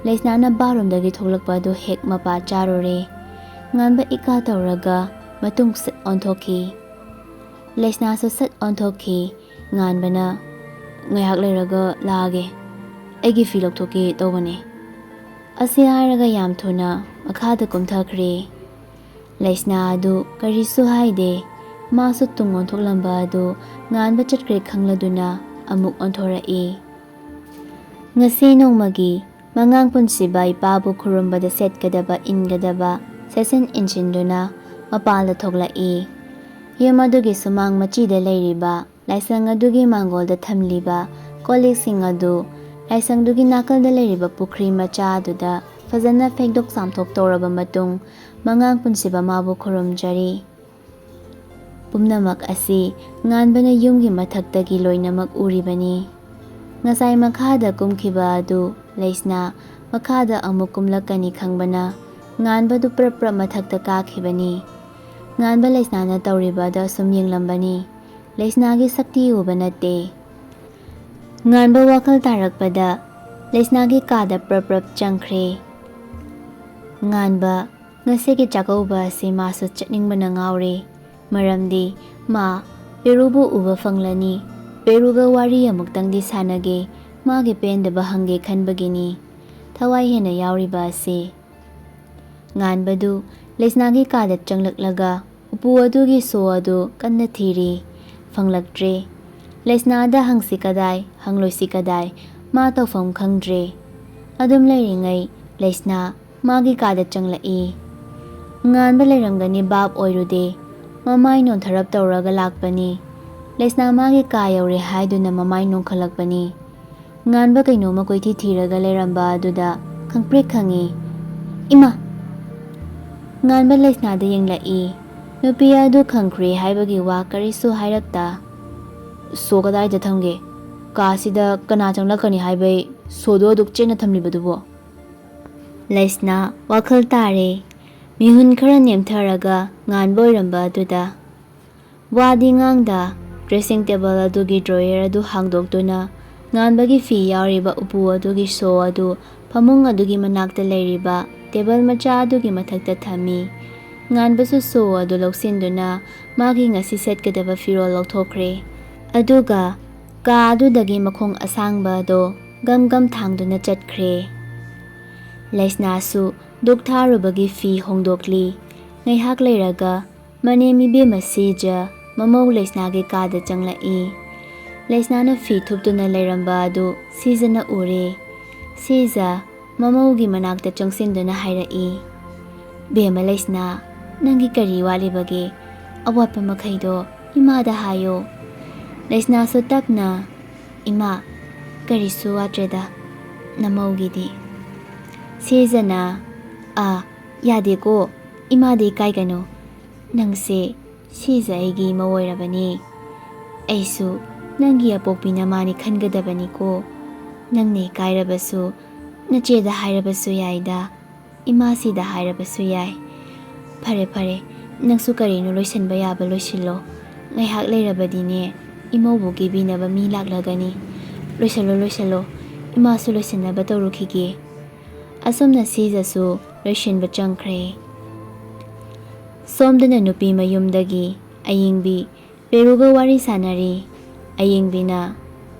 ꯂꯩꯁꯅꯥꯅ ꯕꯥꯔꯔꯨꯝꯗꯒꯤ ꯊꯣꯛꯂꯛꯄ ꯑꯗꯨ ꯍꯦꯛ ꯃꯄꯥ ꯆꯥꯔꯨꯔꯦ꯫ ꯉꯥꯟꯕ ꯏꯀꯥ ꯇꯧꯔꯒ ꯃꯇꯨꯡ ꯁꯠ ꯑꯣꯟꯊꯣꯛꯈꯤ꯫ ꯂꯩꯁꯅꯥꯁꯨ ꯁꯠ ꯑꯣꯟꯊꯣꯛꯈꯤ꯫ ꯉꯥꯟꯕꯅ, "ꯉꯥꯏꯍꯥꯛ ꯂꯩꯔꯒ ꯂꯥꯛꯑꯒꯦ, ꯑꯩꯒꯤ ꯐꯤ ꯂꯧꯊꯣꯛꯀꯦ ꯇꯧꯕꯅꯦ"꯫ ꯑꯁꯤ ꯍꯥꯏꯔꯒ ꯌꯥꯝ ꯊꯨꯅ ꯃꯈꯥꯗ ꯀꯨꯝꯊꯈ꯭ꯔꯦ꯫ ꯂꯩꯁꯅꯥ ꯑꯗꯨ ꯀꯔꯤꯁꯨ ꯍꯥꯏꯗꯦ꯫ ꯃꯥꯁꯨ ꯇꯨꯡ ꯑꯣꯟꯊꯣꯛꯂꯝꯕ ꯑꯗꯨ ꯉꯥꯟꯕ ꯆꯠꯈ꯭ꯔꯦ ꯈꯪꯂꯗꯨꯅ ꯑꯃꯨꯛ ꯑꯣꯟꯊꯣꯔꯛꯏ꯫ ꯉꯁꯤ ꯅꯣꯡꯃꯒꯤ ꯃꯉꯥꯡ ꯄꯨꯟꯁꯤꯕ ꯏꯄꯥꯕꯨ ꯈꯨꯔꯨꯝꯕꯗ ꯁꯦꯠꯀꯗꯕ ꯏꯟꯒꯗꯕ ꯁꯦꯠꯆꯟ ꯏꯟꯁꯤꯟꯗꯨꯅ ꯃꯄꯥꯜꯗ ꯊꯣꯛꯂꯛꯏ꯫ ꯌꯨꯝ ꯑꯗꯨꯒꯤ ꯁꯨꯃꯥꯡ ꯃꯆꯤꯗ ꯂꯩꯔꯤꯕ ꯂꯥꯏꯁꯪ ꯑꯗꯨꯒꯤ ꯃꯥꯡꯒꯣꯜꯗ ꯊꯝꯂꯤꯕ ꯀꯣꯜꯂꯤꯛꯁꯤꯡ ꯑꯗꯨ ꯂꯥꯏꯁꯪꯗꯨꯒꯤ ꯅꯥꯀꯜꯗ ꯂꯩꯔꯤꯕ ꯄꯨꯈ꯭ꯔꯤ ꯃꯆꯥ ꯑꯗꯨꯗ ꯐꯖꯅ ꯐꯦꯡꯗꯣꯛ ꯆꯥꯝꯊꯣꯛ ꯇꯧꯔꯕ ꯃꯇꯨꯡ, ꯃꯉꯥꯡ ꯄꯨꯟꯁꯤꯕ ꯃꯥꯕꯨ ꯈꯨꯔꯨꯝꯖꯔꯤ꯫ ꯄꯨꯝꯅꯃꯛ ꯑꯁꯤ ꯉꯥꯟꯕꯅ ꯌꯨꯝꯒꯤ ꯃꯊꯛꯇꯒꯤ ꯂꯣꯏꯅꯃꯛ ꯎꯔꯤꯕꯅꯤ꯫ ꯉꯁꯥꯏ ꯃꯈꯥꯗ ꯀꯨꯝꯈꯤꯕ ꯑꯗꯨ ꯂꯩꯁꯅꯥ ꯃꯈꯥꯗ ꯑꯃꯨꯛ ꯀꯨꯝꯂꯛꯀꯅꯤ ꯈꯪꯕꯅ ꯉꯥꯟꯕꯗꯨ ꯄ꯭ꯔꯞ ꯄ꯭ꯔꯞ ꯃꯊꯛꯇ ꯀꯥꯈꯤꯕꯅꯤ꯫ ꯉꯥꯟꯕ ꯂꯩꯁꯅꯥꯅ ꯇꯧꯔꯤꯕ ꯑꯗꯨ ꯑꯁꯨꯝ ꯌꯦꯡꯂꯝꯕꯅꯤ꯫ ꯂꯩꯁꯅꯥꯒꯤ ꯁꯛꯇꯤ ꯎꯕ ꯅꯠꯇꯦ꯫ ꯉꯥꯟꯕ ꯋꯥꯈꯜ ꯇꯥꯔꯛꯄꯗ ꯂꯩꯁꯅꯥꯒꯤ ꯀꯥꯗ ꯄ꯭ꯔꯞ ꯄ꯭ꯔꯞ ꯆꯪꯈ꯭ꯔꯦ꯫ ꯉꯥꯟꯕ ꯉꯁꯤꯒꯤ ꯆꯥꯛꯀꯧꯕ ꯑꯁꯤ ꯃꯥꯁꯨ ꯆꯠꯅꯤꯡꯕꯅ ꯉꯥꯎꯔꯦ꯫ ꯃꯔꯝꯗꯤ ꯃꯥ ꯄꯦꯔꯨꯕꯨ ꯎꯕ ꯐꯪꯂꯅꯤ, ꯄꯦꯔꯨꯒ ꯋꯥꯔꯤ ꯑꯃꯨꯛꯇꯪꯗꯤ ꯁꯥꯟꯅꯒꯦ, ꯃꯥꯒꯤ ꯄꯦꯟꯗꯕ ꯍꯪꯒꯦ ꯈꯟꯕꯒꯤꯅꯤ꯫ ꯊꯋꯥꯏ ꯍꯦꯟꯅ ꯌꯥꯎꯔꯤꯕ ꯑꯁꯤ꯫ ꯉꯥꯟꯕꯗꯨ ꯂꯩꯁꯅꯥꯒꯤ ꯀꯥꯗ ꯆꯪꯂꯛꯂꯒ ꯎꯄꯨ ꯑꯗꯨꯒꯤ ꯁꯣ ꯑꯗꯨ ꯀꯟꯅ ꯊꯤꯔꯤ꯫ ꯐꯪꯂꯛꯇ꯭ꯔꯦ꯫ ꯂꯩꯁꯅꯥꯗ ꯍꯪꯁꯤ ꯀꯗꯥꯏ, ꯍꯪꯂꯣꯏꯁꯤ ꯀꯗꯥꯏ, ꯃꯥ ꯇꯧꯐꯝ ꯈꯪꯗ꯭ꯔꯦ꯫ ꯑꯗꯨꯝ ꯂꯩꯔꯤꯉꯩ ꯂꯩꯁꯅꯥ ꯃꯥꯒꯤ ꯀꯥꯗ ꯆꯪꯂꯛꯏ꯫ ꯉꯥꯟꯕ ꯂꯩꯔꯝꯒꯅꯤ ꯚꯥꯞ ꯑꯣꯏꯔꯨꯗꯦ꯫ ꯃꯃꯥꯏ ꯅꯣꯟꯊꯔꯞ ꯇꯧꯔꯒ ꯂꯥꯛꯄꯅꯤ꯫ ꯂꯩꯁꯅꯥ ꯃꯥꯒꯤ ꯀꯥ ꯌꯧꯔꯦ ꯍꯥꯏꯗꯨꯅ ꯃꯃꯥꯏ ꯅꯣꯟꯈꯠꯂꯛꯄꯅꯤ꯫ ꯉꯥꯟꯕ ꯀꯩꯅꯣꯝꯃ ꯀꯣꯏꯊꯤ ꯊꯤꯔꯒ ꯂꯩꯔꯝꯕ ꯑꯗꯨꯗ ꯈꯪꯄ꯭ꯔꯦꯛ ꯈꯪꯉꯤ꯫ "ꯏꯃꯥ!" ꯉꯥꯟꯕ ꯂꯩꯁꯅꯥꯗ ꯌꯦꯡꯂꯛꯏ꯫ ꯅꯨꯄꯤ ꯑꯗꯨ ꯈꯪꯈ꯭ꯔꯦ ꯍꯥꯏꯕꯒꯤ ꯋꯥ ꯀꯔꯤꯁꯨ ꯍꯥꯏꯔꯛꯇ꯫ "ꯁꯣ ꯀꯗꯥꯏꯗ ꯊꯝꯒꯦ? ꯀꯥꯁꯤꯗ ꯀꯅꯥ ꯆꯪꯂꯛꯀꯅꯤ ꯍꯥꯏꯕꯩ ꯁꯣꯗꯣ ꯑꯗꯨꯛ ꯆꯦꯠꯅ ꯊꯝꯂꯤꯕꯗꯨꯕꯣ?" ꯂꯩꯁꯅꯥ ꯋꯥꯈꯜ ꯇꯥꯔꯦ꯫ ꯃꯤꯍꯨꯟ ꯈꯔ ꯅꯦꯝꯊꯔꯒ ꯉꯥꯟꯕ ꯑꯣꯏꯔꯝꯕ ꯑꯗꯨꯗ꯫ ꯋꯥꯗꯤ ꯉꯥꯡꯗ, ꯗ꯭ꯔꯦꯁꯤꯡ ꯇꯦꯕꯜ ꯑꯗꯨꯒꯤ ꯗ꯭ꯔꯣꯌꯔ ꯑꯗꯨ ꯍꯥꯡꯗꯣꯛꯇꯨꯅ ꯉꯥꯟꯕꯒꯤ ꯐꯤ ꯌꯥꯎꯔꯤꯕ ꯎꯄꯨ ꯑꯗꯨꯒꯤ ꯁꯣ ꯑꯗꯨ ꯐꯃꯨꯡ ꯑꯗꯨꯒꯤ ꯃꯅꯥꯛꯇ ꯂꯩꯔꯤꯕ ꯇꯦꯕꯜ ꯃꯆꯥ ꯑꯗꯨꯒꯤ ꯃꯊꯛꯇ ꯊꯝꯃꯤ꯫ ꯉꯥꯟꯕꯁꯨ ꯁꯣ ꯑꯗꯨ ꯂꯧꯁꯤꯟꯗꯨꯅ ꯃꯥꯒꯤ ꯉꯁꯤ ꯁꯦꯠꯀꯗꯕ ꯐꯤꯔꯣꯜ ꯂꯧꯊꯣꯛꯈ꯭ꯔꯦ꯫ ꯑꯗꯨꯒ ꯀꯥ ꯑꯗꯨꯗꯒꯤ ꯃꯈꯣꯡ ꯑꯁꯥꯡꯕ ꯑꯗꯣ ꯒꯝ ꯒꯝ ꯊꯥꯡꯗꯨꯅ ꯆꯠꯈ꯭ꯔꯦ꯫ ꯂꯩꯁꯅꯥꯁꯨ ꯗꯨꯛ ꯊꯥꯔꯨꯕꯒꯤ ꯐꯤ ꯍꯣꯡꯗꯣꯛꯂꯤ꯫ ꯉꯥꯏꯍꯥꯛ ꯂꯩꯔꯒ ꯃꯅꯦꯝ ꯏꯕꯦꯝꯃ ꯁꯤꯖ ꯃꯃꯧ ꯂꯩꯁꯅꯥꯒꯤ ꯀꯥꯗ ꯆꯪꯂꯛꯏ꯫ ꯂꯩꯁꯅꯥꯅ ꯐꯤ ꯊꯨꯞꯇꯨꯅ ꯂꯩꯔꯝꯕ ꯑꯗꯨ ꯁꯤꯖꯅ ꯎꯔꯦ꯫ ꯁꯤꯖ ꯃꯃꯧꯒꯤ ꯃꯅꯥꯛꯇ ꯆꯪꯁꯤꯟꯗꯨꯅ ꯍꯥꯏꯔꯛꯏ, "ꯕꯦꯝꯃ ꯂꯩꯁꯅꯥ, ꯅꯪꯒꯤ ꯀꯔꯤ ꯋꯥꯠꯂꯤꯕꯒꯦ? ꯑꯋꯥꯠꯄ ꯃꯈꯩꯗꯣ ꯏꯃꯥꯗ ꯍꯥꯏꯌꯣ꯫" ꯂꯩꯁꯅꯥꯁꯨ ꯇꯞꯅ, "ꯏꯃꯥ, ꯀꯔꯤꯁꯨ ꯋꯥꯠꯇ꯭ꯔꯦꯗ, ꯅꯃꯧꯒꯤꯗꯤ꯫" ꯁꯤꯖꯅ, "ꯑꯥ, ꯌꯥꯗꯦꯀꯣ, ꯏꯃꯥꯗ ꯏꯀꯥꯏꯒꯅꯨ꯫ ꯅꯪꯁꯦ ꯁꯤꯖ ꯑꯩꯒꯤ ꯏꯃꯧ ꯑꯣꯏꯔꯕꯅꯤ꯫ ꯑꯩꯁꯨ ꯅꯪꯒꯤ ꯑꯄꯣꯛꯄꯤ ꯅꯃꯥꯅꯤ ꯈꯟꯒꯗꯕꯅꯤꯀꯣ꯫ ꯅꯪꯅ ꯏꯀꯥꯏꯔꯕꯁꯨ ꯅꯆꯦꯗ ꯍꯥꯏꯔꯕꯁꯨ ꯌꯥꯏꯗ, ꯏꯃꯥꯁꯤꯗ ꯍꯥꯏꯔꯕꯁꯨ ꯌꯥꯏ꯫ ꯐꯔꯦ, ꯐꯔꯦ, ꯅꯪꯁꯨ ꯀꯔꯤꯅꯣ ꯂꯣꯏꯁꯤꯟꯕ ꯌꯥꯕ ꯂꯣꯏꯁꯤꯜꯂꯣ꯫ ꯉꯥꯏꯍꯥꯛ ꯂꯩꯔꯕꯗꯤꯅꯦ, ꯏꯃꯧꯕꯨ ꯀꯦꯕꯤꯅꯕ ꯃꯤ ꯂꯥꯛꯂꯒꯅꯤ꯫ ꯂꯣꯏꯁꯤꯜꯂꯣ, ꯂꯣꯏꯁꯤꯜꯂꯣ꯫ ꯏꯃꯥꯁꯨ ꯂꯣꯏꯁꯤꯟꯅꯕ ꯇꯧꯔꯨꯈꯤꯒꯦ꯫" ꯑꯁꯨꯝꯅ ꯁꯤꯖꯁꯨ ꯂꯣꯏꯁꯤꯟꯕ ꯆꯪꯈ꯭ꯔꯦ꯫ ꯁꯣꯝꯗꯅ ꯅꯨꯄꯤ ꯃꯌꯨꯝꯗꯒꯤ ꯑꯌꯤꯡꯕꯤ ꯄꯦꯔꯨꯒ ꯋꯥꯔꯤ ꯁꯥꯟꯅꯔꯤ꯫ ꯑꯌꯤꯡꯕꯤꯅ,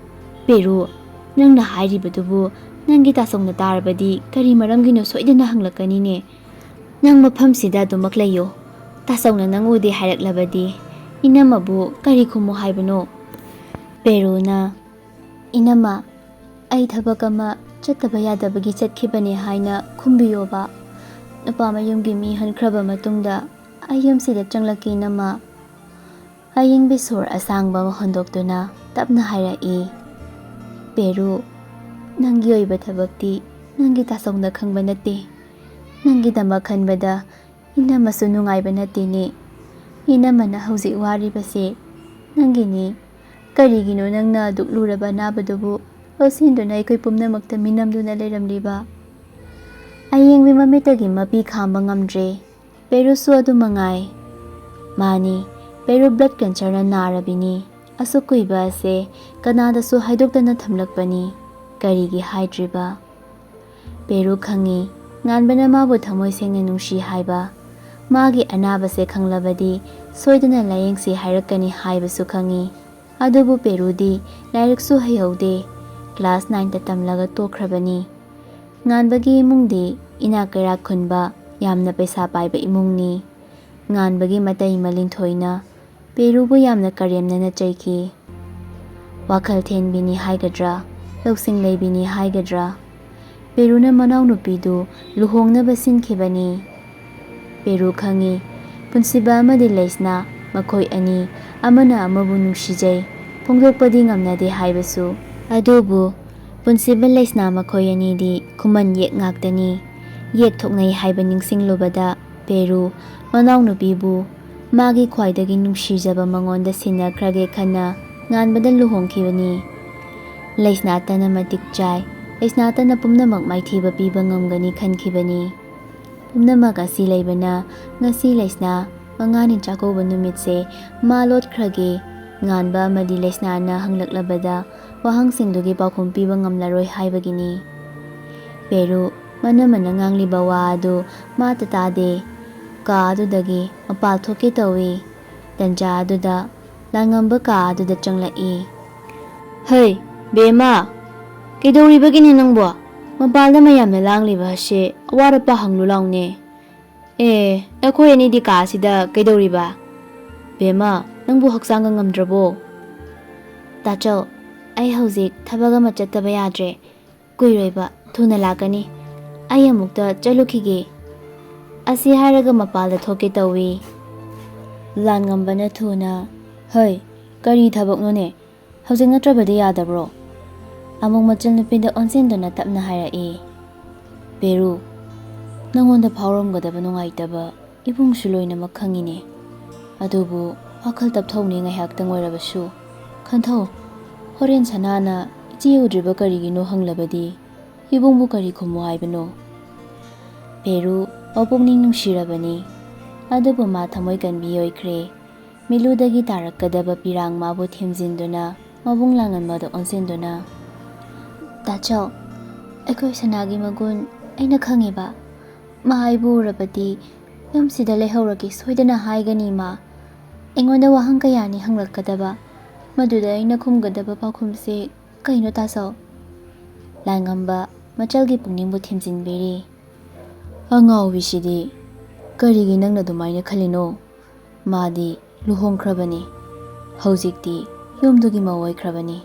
"ꯄꯦꯔꯨ, ꯅꯪꯅ ꯍꯥꯏꯔꯤꯕꯗꯨꯕꯨ ꯅꯪꯒꯤ ꯇꯥꯆꯧꯅ ꯇꯥꯔꯕꯗꯤ ꯀꯔꯤ ꯃꯔꯝꯒꯤꯅꯣ ꯁꯣꯏꯗꯅ ꯍꯪꯂꯛꯀꯅꯤꯅꯦ꯫ ꯅꯪ ꯃꯐꯝꯁꯤꯗ ꯑꯗꯨꯃꯛ ꯂꯩꯌꯣ꯫ ꯇꯥꯆꯧꯅ ꯅꯪ ꯎꯗꯦ ꯍꯥꯏꯔꯛꯂꯕꯗꯤ ꯏꯅꯝꯃꯕꯨ ꯀꯔꯤ ꯈꯨꯝꯃꯨ ꯍꯥꯏꯕꯅꯣ?" ꯄꯦꯔꯨꯅ, "ꯏꯅꯝꯃ, ꯑꯩ ꯊꯕꯛ ꯑꯃ ꯆꯠꯇꯕ ꯌꯥꯗꯕꯒꯤ ꯆꯠꯈꯤꯕꯅꯦ ꯍꯥꯏꯅ ꯈꯨꯝꯕꯤꯌꯣꯕ꯫ ꯅꯨꯄꯥ ꯃꯌꯨꯝꯒꯤ ꯃꯤ ꯍꯟꯈ꯭ꯔꯕ ꯃꯇꯨꯡꯗ ꯑꯩ ꯌꯨꯝꯁꯤꯗ ꯆꯪꯂꯛꯀꯦ, ꯏꯅꯝꯃ꯫" ꯑꯌꯤꯡꯕꯤ ꯁꯣꯔ ꯑꯁꯥꯡꯕ ꯑꯃ ꯍꯣꯟꯗꯣꯛꯇꯨꯅ ꯇꯞꯅ ꯍꯥꯏꯔꯛꯏ, "ꯄꯦꯔꯨ, ꯅꯪꯒꯤ ꯑꯣꯏꯕ ꯊꯕꯛꯇꯤ ꯅꯪꯒꯤ ꯇꯥꯆꯧꯅ ꯈꯪꯕ ꯅꯠꯇꯦ꯫ ꯅꯪꯒꯤꯗꯃꯛ ꯈꯟꯕꯗ ꯏꯅꯝꯃꯁꯨ ꯅꯨꯡꯉꯥꯏꯕ ꯅꯠꯇꯦꯅꯦ꯫ ꯏꯅꯝꯃꯅ ꯍꯧꯖꯤꯛ ꯋꯥꯔꯤꯕꯁꯦ ꯅꯪꯒꯤꯅꯤ꯫ ꯀꯔꯤꯒꯤꯅꯣ ꯅꯪꯅ ꯑꯗꯨꯛ ꯂꯨꯔꯕ ꯑꯅꯥꯕꯗꯨꯕꯨ ꯂꯧꯁꯤꯟꯗꯨꯅ ꯑꯩꯈꯣꯏ ꯄꯨꯝꯅꯃꯛꯇ ꯃꯤꯅꯝꯗꯨꯅ ꯂꯩꯔꯝꯂꯤꯕ?" ꯑꯌꯤꯡꯕꯤ ꯃꯃꯤꯠꯇꯒꯤ ꯃꯄꯤ ꯈꯥꯝꯕ ꯉꯝꯗ꯭ꯔꯦ꯫ ꯄꯦꯔꯨꯁꯨ ꯑꯗꯨ ꯃꯉꯥꯏ꯫ ꯃꯥꯅꯤ, ꯄꯦꯔꯨ blood cancerꯅ ꯅꯥꯔꯕꯤꯅꯤ꯫ ꯑꯁꯨꯛ ꯀꯨꯏꯕ ꯑꯁꯦ ꯀꯅꯥꯗꯁꯨ ꯍꯥꯏꯗꯣꯛꯇꯅ ꯊꯝꯂꯛꯄꯅꯤ꯫ ꯀꯔꯤꯒꯤ ꯍꯥꯏꯗ꯭ꯔꯤꯕ? ꯄꯦꯔꯨ ꯈꯪꯉꯤ, ꯉꯥꯟꯕꯅ ꯃꯥꯕꯨ ꯊꯃꯣꯏ ꯁꯦꯡꯅ ꯅꯨꯡꯁꯤ ꯍꯥꯏꯕ꯫ ꯃꯥꯒꯤ ꯑꯅꯥꯕꯁꯦ ꯈꯪꯂꯕꯗꯤ ꯁꯣꯏꯗꯅ ꯂꯥꯌꯦꯡꯁꯤ ꯍꯥꯏꯔꯛꯀꯅꯤ ꯍꯥꯏꯕꯁꯨ ꯈꯪꯉꯤ꯫ ꯑꯗꯨꯕꯨ ꯄꯦꯔꯨꯗꯤ ꯂꯥꯏꯔꯤꯛꯁꯨ ꯍꯩꯍꯧꯗꯦ, ꯀ꯭ꯂꯥꯁ ꯅꯥꯏꯟꯇ ꯇꯝꯂꯒ ꯇꯣꯛꯈ꯭ꯔꯕꯅꯤ꯫ ꯉꯥꯟꯕꯒꯤ ꯏꯃꯨꯡꯗꯤ ꯏꯅꯥꯛ ꯀꯩꯔꯥꯛ ꯈꯨꯟꯕ, ꯌꯥꯝꯅ ꯄꯩꯁꯥ ꯄꯥꯏꯕ ꯏꯃꯨꯡꯅꯤ꯫ ꯉꯥꯟꯕꯒꯤ ꯃꯇꯩ ꯃꯂꯤꯡꯊꯣꯏꯅ ꯄꯦꯔꯨꯕꯨ ꯌꯥꯝꯅ ꯀꯔꯦꯝꯅꯅ ꯆꯩꯈꯤ꯫ ꯋꯥꯈꯜ ꯊꯦꯟꯕꯤꯅꯤ ꯍꯥꯏꯒꯗ꯭ꯔꯥ, ꯂꯧꯁꯤꯡ ꯂꯩꯕꯤꯅꯤ ꯍꯥꯏꯒꯗ꯭ꯔꯥ, ꯄꯦꯔꯨꯅ ꯃꯅꯥꯎꯅꯨꯄꯤꯗꯨ ꯂꯨꯍꯣꯡꯅꯕ ꯁꯤꯟꯈꯤꯕꯅꯤ꯫ ꯄꯦꯔꯨ ꯈꯪꯏ, ꯄꯨꯟꯁꯤꯕ ꯑꯃꯗꯤ ꯂꯩꯁꯅꯥ ꯃꯈꯣꯏ ꯑꯅꯤ ꯑꯃꯅ ꯑꯃꯕꯨ ꯅꯨꯡꯁꯤꯖꯩ, ꯐꯣꯡꯗꯣꯛꯄꯗꯤ ꯉꯝꯅꯗꯦ ꯍꯥꯏꯕꯁꯨ꯫ ꯑꯗꯨꯕꯨ ꯄꯨꯟꯁꯤꯕ ꯂꯩꯁꯅꯥ ꯃꯈꯣꯏ ꯑꯅꯤꯗꯤ ꯈꯨꯃꯟ ꯌꯦꯛ ꯉꯥꯛꯇꯅꯤ꯫ ꯌꯦꯛ ꯊꯣꯛꯅꯩ ꯍꯥꯏꯕ ꯅꯤꯡꯁꯤꯡꯂꯨꯕꯗ ꯄꯦꯔꯨ ꯃꯅꯥꯎꯅꯨꯄꯤꯕꯨ ꯃꯥꯒꯤ ꯈ꯭ꯋꯥꯏꯗꯒꯤ ꯅꯨꯡꯁꯤꯖꯕ ꯃꯉꯣꯟꯗ ꯁꯤꯟꯅꯈ꯭ꯔꯒꯦ ꯈꯟꯅ ꯉꯥꯟꯕꯗ ꯂꯨꯍꯣꯡꯈꯤꯕꯅꯤ꯫ ꯂꯩꯁꯅꯥꯇꯅ ꯃꯇꯤꯛ ꯆꯥꯏ, ꯂꯩꯁꯅꯥꯇꯅ ꯄꯨꯝꯅꯃꯛ ꯃꯥꯏꯊꯤꯕ ꯄꯤꯕ ꯉꯝꯒꯅꯤ ꯈꯟꯈꯤꯕꯅꯤ꯫ ꯄꯨꯝꯅꯃꯛ ꯑꯁꯤ ꯂꯩꯕꯅ ꯉꯁꯤ ꯂꯩꯁꯅꯥ ꯃꯉꯥꯅꯤ ꯆꯥꯛꯀꯧꯕ ꯅꯨꯃꯤꯠꯁꯦ ꯃꯥ ꯂꯣꯠꯈ꯭ꯔꯒꯦ, ꯉꯥꯟꯕ ꯑꯃꯗꯤ ꯂꯩꯁꯅꯥꯅ ꯍꯪꯂꯛꯂꯕꯗ ꯋꯥꯍꯪꯁꯤꯡꯗꯨꯒꯤ ꯄꯥꯎꯈꯨꯝ ꯄꯤꯕ ꯉꯝꯂꯔꯣꯏ ꯍꯥꯏꯕꯒꯤꯅꯤ꯫ ꯄꯦꯔꯨ ꯃꯅꯃꯅ ꯉꯥꯡꯂꯤꯕ ꯋꯥ ꯑꯗꯨ ꯃꯥꯇ ꯇꯥꯗꯦ꯫ ꯀꯥ ꯑꯗꯨꯗꯒꯤ ꯃꯄꯥꯜ ꯊꯣꯛꯀꯦ ꯇꯧꯏ꯫ ꯇꯟꯖꯥ ꯑꯗꯨꯗ ꯂꯥꯡꯉꯝꯕ ꯀꯥ ꯑꯗꯨꯗ ꯆꯪꯂꯛꯏ꯫ "ꯍꯩ, ꯕꯦꯝꯃ, ꯀꯩꯗꯧꯔꯤꯕꯒꯤꯅꯤ ꯅꯪꯕꯣ? ꯃꯄꯥꯜꯗ ꯃꯌꯥꯝꯅ ꯂꯥꯡꯂꯤꯕ ꯑꯁꯤ ꯑꯋꯥꯠ ꯑꯄꯥ ꯍꯪꯂꯨ ꯂꯥꯎꯅꯦ꯫ ꯑꯦ, ꯑꯩꯈꯣꯏ ꯑꯅꯤꯗꯤ ꯀꯥ ꯑꯁꯤꯗ ꯀꯩꯗꯧꯔꯤꯕ? ꯕꯦꯝꯃ, ꯅꯪꯕꯨ ꯍꯛꯆꯥꯡꯒ ꯉꯝꯗ꯭ꯔꯕꯣ?" "ꯇꯥꯆꯧ, ꯑꯩ ꯍꯧꯖꯤꯛ ꯊꯕꯛ ꯑꯃ ꯆꯠꯇꯕ ꯌꯥꯗ꯭ꯔꯦ꯫ ꯀꯨꯏꯔꯣꯏꯕ, ꯊꯨꯅ ꯂꯥꯛꯀꯅꯤ꯫ ꯑꯩ ꯑꯃꯨꯛꯇ ꯆꯠꯂꯨꯈꯤꯒꯦ꯫" ꯑꯁꯤ ꯍꯥꯏꯔꯒ ꯃꯄꯥꯜꯗ ꯊꯣꯛꯀꯦ ꯇꯧꯏ꯫ ꯂꯥꯟꯉꯝꯕꯅ ꯊꯨꯅ, "ꯍꯩ, ꯀꯔꯤ ꯊꯕꯛꯅꯣꯅꯦ? ꯍꯧꯖꯤꯛ ꯅꯠꯇ꯭ꯔꯕꯗꯤ ꯌꯥꯗꯕ꯭ꯔꯣ?" ꯑꯃꯨꯛ ꯃꯆꯜ ꯅꯨꯄꯤꯗ ꯑꯣꯟꯁꯤꯟꯗꯨꯅ ꯇꯞꯅ ꯍꯥꯏꯔꯛꯏ꯫ "ꯄꯦꯔꯨ, ꯅꯪꯉꯣꯟꯗ ꯐꯥꯎꯔꯝꯒꯗꯕ ꯅꯨꯡꯉꯥꯏꯇꯕ ꯏꯕꯨꯡꯁꯨ ꯂꯣꯏꯅꯃꯛ ꯈꯪꯉꯤꯅꯦ꯫ ꯑꯗꯨꯕꯨ ꯋꯥꯈꯜ ꯇꯞꯊꯧꯅꯦ ꯉꯥꯏꯍꯥꯛꯇꯪ ꯑꯣꯏꯔꯕꯁꯨ꯫ ꯈꯟꯊꯧ, ꯍꯣꯔꯦꯟ ꯁꯅꯥꯅ ꯏꯆꯦ ꯎꯗ꯭ꯔꯤꯕ ꯀꯔꯤꯒꯤꯅꯣ ꯍꯪꯂꯕꯗꯤ ꯏꯕꯨꯡꯕꯨ ꯀꯔꯤ ꯈꯨꯝꯃꯨ ꯍꯥꯏꯕꯅꯣ?" ꯄꯦꯔꯨ ꯃꯄꯨꯛꯅꯤꯡ ꯅꯨꯡꯁꯤꯔꯕꯅꯤ꯫ ꯑꯗꯨꯕꯨ ꯃꯥ ꯊꯃꯣꯏ ꯀꯟꯕꯤ ꯑꯣꯏꯈ꯭ꯔꯦ꯫ ꯃꯤꯂꯨꯗꯒꯤ ꯇꯥꯔꯛꯀꯗꯕ ꯄꯤꯔꯥꯡ ꯃꯥꯕꯨ ꯊꯦꯝꯖꯤꯟꯗꯨꯅ ꯃꯕꯨꯡ ꯂꯥꯡꯉꯝꯕꯗ ꯑꯣꯟꯁꯤꯟꯗꯨꯅ, "ꯇꯥꯆꯧ, ꯑꯩꯈꯣꯏ ꯁꯅꯥꯒꯤ ꯃꯒꯨꯟ ꯑꯩꯅ ꯈꯪꯉꯦꯕ꯫ ꯃꯥ ꯑꯩꯕꯨ ꯎꯔꯕꯗꯤ ꯌꯨꯝꯁꯤꯗ ꯂꯩꯍꯧꯔꯒꯦ ꯁꯣꯏꯗꯅ ꯍꯥꯏꯒꯅꯤ ꯃꯥ꯫ ꯑꯩꯉꯣꯟꯗ ꯋꯥꯍꯪ ꯀꯌꯥꯅꯤ ꯍꯪꯂꯛꯀꯗꯕ꯫ ꯃꯗꯨꯗ ꯑꯩꯅ ꯈꯨꯝꯒꯗꯕ ꯄꯥꯎꯈꯨꯝꯁꯦ ꯀꯩꯅꯣ, ꯇꯥꯆꯧ? ꯂꯥꯏꯉꯝꯕ ꯃꯆꯜꯒꯤ ꯄꯨꯛꯅꯤꯡꯕꯨ ꯊꯦꯝꯖꯤꯟꯕꯤꯔꯤ꯫ ꯑꯉꯥꯎꯕꯤꯁꯤꯗꯤ, ꯀꯔꯤꯒꯤ ꯅꯪꯅ ꯑꯗꯨꯃꯥꯏꯅ ꯈꯜꯂꯤꯅꯣ? ꯃꯥꯗꯤ ꯂꯨꯍꯣꯡꯈ꯭ꯔꯕꯅꯤ꯫ ꯍꯧꯖꯤꯛꯇꯤ ꯌꯨꯝꯗꯨꯒꯤ ꯃꯧ ꯑꯣꯏꯈ꯭ꯔꯕꯅꯤ꯫